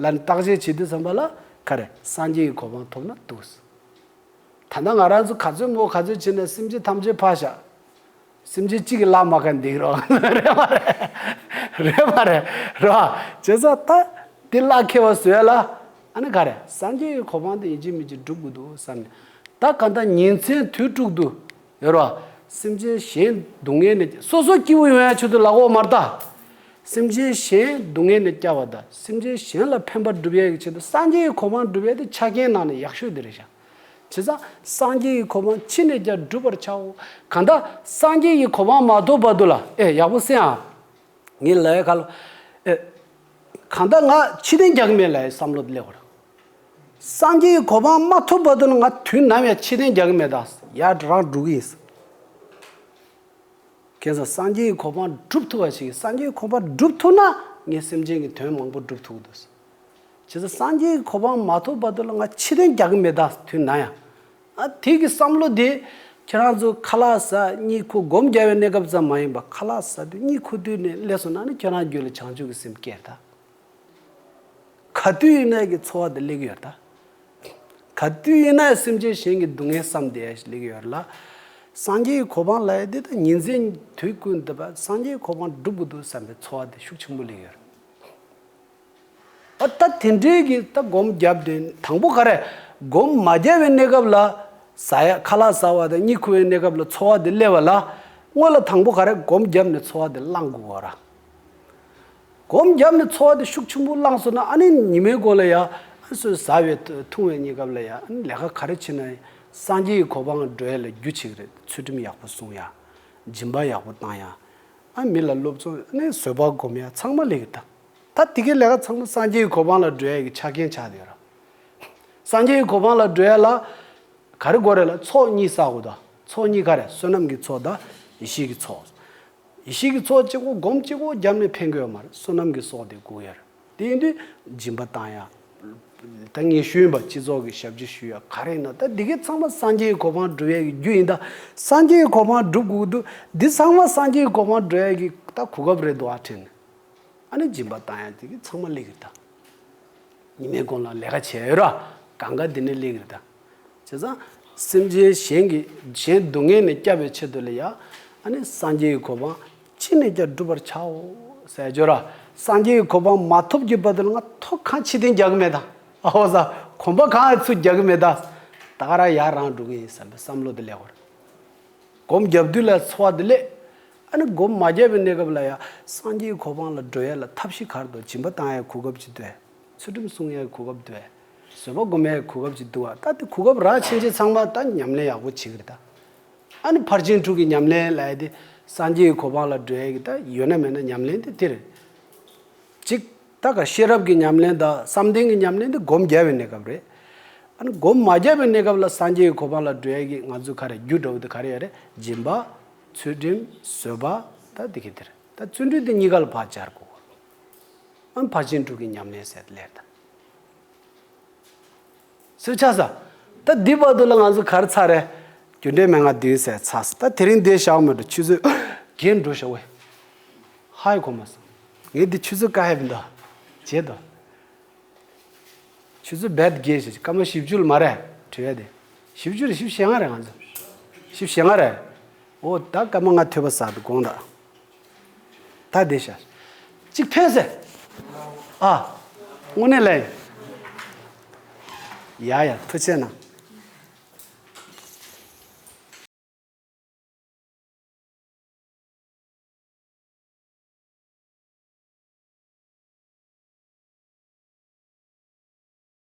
ལ་ནི་བརྟག་དཔྱད་བྱེད་དུས་ཙམ་པ་ལ་ག་རེ་སངས་རྒྱས་ཀྱི་གོ་འཕང་ཐོབ་ན་འདུག། ད་ལྟ་ང་རང་ཚོ་ག་ཚོད་མོ་ག་ཚོད་བྱས་ནས་སེམས་ཅན་ཐམས་ཅད་ཕར་བཞག། སེམས་ཅན་གཅིག་གི་ལག་མ་ཁ་འདེགས་རོགས། རེད་མ་རེད། རེད་མ་རེད། རོ། བྱས་ཙང་ད་དེ་ལག་ཁེལ་བ་བཟོས་ལ། ཨ་ནི་ག་རེ་སངས་རྒྱས་ཀྱི་གོ་འཕང་དེ་ཡིན་གཅིག་མིན་གཅིག་སྒྲུབ་དགོས་འདུག་བསམ་ནས། ད་གང་ལྟར་ཉིན་མཚན་དུས་དྲུག་ཏུ་ཡོད་རོ། སེམས་ཅན་གཞན་སྡུག་བསྔལ་ནས་སོ་སོ་སྐྱིད་པོ་ཡོང་ཡ་ཆེད་དུ་ལག་འོག་མར་ལྟ། སེམས་ཅན་གཞན་སྡུག་བསྔལ་ནས་བསྐྱབ་པ་དང་སེམས་ཅན་གཞན་ལ་ཕན་པ་སྒྲུབ་ཡ་གི་ཆེད་དུ་སངས་རྒྱས་ཀྱི་གོ་འཕང་སྒྲུབ་ཡ་དེ་ཆ་རྐྱེན་ནང་ནས་ཡག་ཤོས་དེ་རེད་ཤག། བྱས་ཙང་སངས་རྒྱས་ཀྱི་གོ་འཕང་ཅི་ནས་ཀྱང་བསྒྲུབ་པར་བྱའོ། གང་ལྟར་སངས་རྒྱས་ཀྱི་གོ་འཕང་མ་ཐོབ་བར་དུ་ལ། ཨེ་ཡག་པོ་གསན་ཨ། ངས་ལབ་ཡ་ཁ་ལོ། ཨེ། གང་ལྟར་ང་ཕྱིར་འཐེན་རྒྱག་གི་མེད་ལབ་ཡ་བསམ་བློ་སླེབས་པ་རེད། སངས་རྒྱས་ཀྱི་གོ་འཕང་མ་ཐོབ་བར་དུ་ལ་ང་དུས་ནམ་ཡང་ཕྱིར་འཐེན་རྒྱག་གི་མེད་ད། ཡར་འགྲོ་རང་འགྲོ་གི་ཡིན། ཁྱེད་ཚོ་སངས་རྒྱས་ཀྱི་གོ་འཕང་སྒྲུབ་ཐུབ་པ་ཞིག། སངས་རྒྱས་ཀྱི་གོ་འཕང་སྒྲུབ་ཐུབ་ན་ངས་སེམས་ཅན་གྱི་དོན་མང་པོ་སྒྲུབ་ཐུབ་ཀྱི་འདུག། བྱས་ཙང་སངས་རྒྱས་ཀྱི་གོ་འཕང་མ་ཐོབ་བར་དུ་ལ་ང་ཕྱིར་འཐེན་རྒྱག་གི་མེད་ད་དུས་ན་ཡང་། ཨ་དེ་གི་བསམ་བློ་དེ་ཁྱེད་རང་ཚོ་ཁ་ལག་ཟ་གཉིད་ཁུག་སྒོམ་རྒྱག་པའི་གནས་སྐབས་ཙམ་མ་ཡིན་པ་ཁ་ལག་ཟ་དུས་གཉིད་ཁུག་དུས་ནས་སླེབས་སོང་ན་ནི་ཁྱེད་རང་རྒྱུད་ལ་བྱང་ཆུབ་ཀྱི་སེམས་སྐྱེས་ད། ག་དུས་ཡིན་ན་གི་འཚོ་བ་དེ་སླེབས་ཀྱི་ཡོད་ད། ག་དུས་ཡིན་ན་སེམས་ཅན་གཞན་གྱི་སྡུག་བསྔལ་བསམ་བསྡད་ཡ་ཞིག་སླེབས་ཀྱི་ཡོད་ལ། སངས་རྒྱས་ཀྱི་གོ་འཕང་ལ་ཡ་དེ་ད་ཉིན་མཚན་དུས་ཀུན་ཏུ་བ་སངས་རྒྱས་ཀྱི་གོ་འཕང་སྒྲུབ་དགོས་འདུག་བསམ་པའི་འཚོ་བ་དེ་ཤུགས་ཆེན་པོ་སླེབས་ཀྱི་ཡོད་རེད། ཨ་ད་དེ་འདྲའི་གི་ད་སྒོམ་བརྒྱབ་དེ་དང་པོ་ག་རེ། སྒོམ་མ་བརྒྱབ་པའི་གནས་སྐབས་ལ་ཟ་ཡ་ཁ་ལག་ཟ་བ་དང་གཉིད་ཁུག་པའི་གནས་སྐབས་ལ་འཚོ་བ་དེ་སླེབས་པ་ལ། སྔོན་ལ་དང་པོ་ག་རེ་སྒོམ་བརྒྱབ་ནས་འཚོ་བ་དེ་བླང་དགོས་པ་ར། སྒོམ་བརྒྱབ་ནས་འཚོ་བ་དེ་ཤུགས་ཆེན་པོ་བླངས་སོང་ན་ཨ་ནི་ཉི་མའི་འགོ་ལ་ཡ་ཨ་སོས་ཟ་བའི་འཐུང་བའི་གཉིས་ཀ་ལ་ཡ་ཨ་ནི་ལས་ཀ་ག་རེ་བྱེད་ན་ཡང་སངས་རྒྱས་ཀྱི་གོ་འཕང་འགྲོ་ཡ་ལ་རྒྱུ་བྱེད་ཀྱི་རེད། ཚུལ་ཁྲིམས་ཡག་པོ་སྲུང་ཡ། སྦྱིན་པ་ཡག་པོ་བཏང་ཡ། ཨ་མི་ལ་སློབ་སྦྱོང་ཨ་ནི་བཟོད་པ་སྒོམ་ཡ་ཚང་མ་ལས་ཀྱི་ད། ད་དེ་གའི་ལས་ཀ་ཚང་མ་སངས་རྒྱས་ཀྱི་གོ་འཕང་ལ་འགྲོ་ཡ་གི་ཆ་རྐྱེན་ཆགས་བསྡད་ཡོད་ར། སངས་རྒྱས་ཀྱི་གོ་འཕང་ལ་འགྲོ་ཡ་ལ་ག་རེ་དགོས་རེད་ལ་ཚོགས་གཉིས་བསགས་དགོས་ད། ཚོགས་གཉིས་ག་རེ་བསོད་ནམས་ཀྱི་ཚོགས་དང་ཡེ་ཤེས་ཀྱི་ཚོགས། ཡེ་ཤེས་ཀྱི་ཚོགས་གཅིག་པོ་སྒོམ་གཅིག་པོ་བརྒྱབ་ནས་ཕན་གྱི་ཡོད་མ་རེད། བསོད་ནམས་ཀྱི་ཚོགས་དེ་དགོས་ཡ་རེད། དེ་ཡིན་དུས་སྦྱིན་པ་བཏང་ཡ། ད་ངས་ཞུས་པ་སྤྱི་ཚོགས་ཀྱི་ཞབས་ཕྱི་ཞུ་ཡ་ག་རེ་ཡིན་ན་ད་འདི་གའི་ཚང་མ་སངས་རྒྱས་ཀྱི་གོ་འཕང་སྒྲུབ་ཡ་གི་རྒྱུ་ཡིན་ད། སངས་རྒྱས་ཀྱི་གོ་འཕང་སྒྲུབ་དགོས་འདུག། འདི་ཚང་མ་སངས་རྒྱས་ཀྱི་གོ་འཕང་སྒྲུབ་ཡ་གི་ད་གོ་སྐབས་རེད་འདུག་ཨ་དྲན། ཨ་ནི་སྦྱིན་པ་བཏང་ཡ་དེ་གི་ཚང་མ་སླེབས་ཀྱི་ད། ཉི་མའི་གུང་ལ་ལས་ཀ་བྱས་ཡོད་ར། གང་ག་འདི་ནས་སླེབས་ཀྱི་རེད་ད། བྱས་ཙང་སེམས་ཅན་གཞན་གྱི་གཞན་སྡུག་བསྔལ་ནས་བསྐྱབ་པའི་ཆེད་དུ་ལ་ཡ། ཨ་ནི་སངས་རྒྱས་ཀྱི་གོ་འཕང་ཅི་ནས་ཀྱང་སྒྲུབ་པར་བྱའོ་ཟེར་ཡ་ཅོ་ར། སངས་རྒྱས་ཀྱི་གོ་འཕང་མ་ཐོབ་ཀྱི་བར་དུ་ལ་ང་ཐོག་གང་ཕྱིར་འཐེན་རྒྱག་གི་མེད་ད། ཨ་ཧོ་ས། གོམ་པ་གང་ཡང་ཚུར་རྒྱག་གི་མེད་ད། ད་ག་རང་ཡར་རང་འགྲོ་གི་ཡིན་བསམ་པའི་བསམ་བློ་དེ་སླེབས་པ་རེད། སྒོམ་བརྒྱབ་དུས་ལ་འཚོ་བ་འདི་ལས། ཨ་ནི་སྒོམ་མ་བརྒྱབ་པའི་གནས་སྐབས་ལ་ཡང་སངས་རྒྱས་ཀྱི་གོ་འཕང་ལ་འགྲོ་ཡ་ལ་ཐབས་ཤེས་ག་རེ་འདུག། སྦྱིན་པ་བཏང་ཡའི་གོ་སྐབས་ཅིག་འདུག། ཚུལ་ཁྲིམས་སྲུང་ཡའི་གོ་སྐབས་འདུག། བཟོད་པ་སྒོམ་ཡའི་གོ་སྐབས་ཅིག་འདུག་བ། ད་དེ་གོ་སྐབས་རག་ཕྱིན་ཆད་ཚང་མ་ད་ཉམས་ལེན་ཡག་པོ་བྱེད་ཀྱི་རེད་ད། ཨ་ནི་ཕར་ཕྱིན་དྲུག་གི་ཉམས་ལེན་ལབ་ཡ་དེ་སངས་རྒྱས་ཀྱི་གོ་འཕང་ལ་འགྲོ་ཡ་གི་ད་ཡོད་ན་མེད་ན་ཉམས་ལེན་དེ་དེ་རེད། གཅིག། ད་ག་ཤེས་རབ་ཀྱི་ཉམས་ལེན་དང་བསམ་གཏན་གྱི་ཉམས་ལེན་དེ་སྒོམ་བརྒྱབ་པའི་གནས་སྐབས་རེད། ཨ་ནི་སྒོམ་མ་བརྒྱབ་པའི་གནས་སྐབས་ལ་སངས་རྒྱས་ཀྱི་གོ་འཕང་ལ་འགྲོ་ཡ་གི་ང་ཚོ་ག་རེ་རྒྱུ་འདྲ་བོ་དེ་ག་རེ་ཡོད་རེད། སྦྱིན་པ། ཚུལ་ཁྲིམས། བཟོད་པ། ད་དེ་གི་དེ་རེད། ད་བརྩོན་འགྲུས་དེ་གཉིས་ཀ་ལ་ཕར་སྦྱར་དགོས། ཨ་ནི་ཕར་ཕྱིན་དྲུག་གི་ཉམས་ལེན་ཟེར་ལེར་ད། སུ་ཆགས་ས། ད་འདི་བར་དུ་ལ་ང་ཚོ་ག་རེ་ཚར་རེད། རྒྱུ་འབྲས་མན་ངག་བདུན་ཟེར་ཚར་ས། ད་དེ་རིང་འདི་བཞག་མི་འགྲོ་ཆུ་ཚོད་བརྒྱད་འགྲོ་བཞག་བས། ཧའི་གོ་མ་སོང་། ངས་འདི་ཆུ་ཚོད་བཀག་ཡ་མི་འདུག། བྱེད་དོ། ཆུ་ཚོད་བརྒྱད་བརྒྱད་ཞེས་སྐར་མ་བཞི་བཅུ་ལ་མ་རེད་བྲི་ཡ་དེ། བཞི་བཅུ་རེད། བཞི་བཅུ་ཞེ་ལྔ་རེད་ང་ཚོ། བཞི་བཅུ་ཞེ་ལྔ་རེད། འོ་ད་སྐར་མ་ལྔ་ཐོས་པ་ཟ་དུ་དགོངས་དག། ད་བསྡད་ཤག། གཅིག་ཐོན་ཟེར། ཨ། དངོས་གནས་ལས། ཡ་ཡ་ཐུགས་རྗེ་གནང་།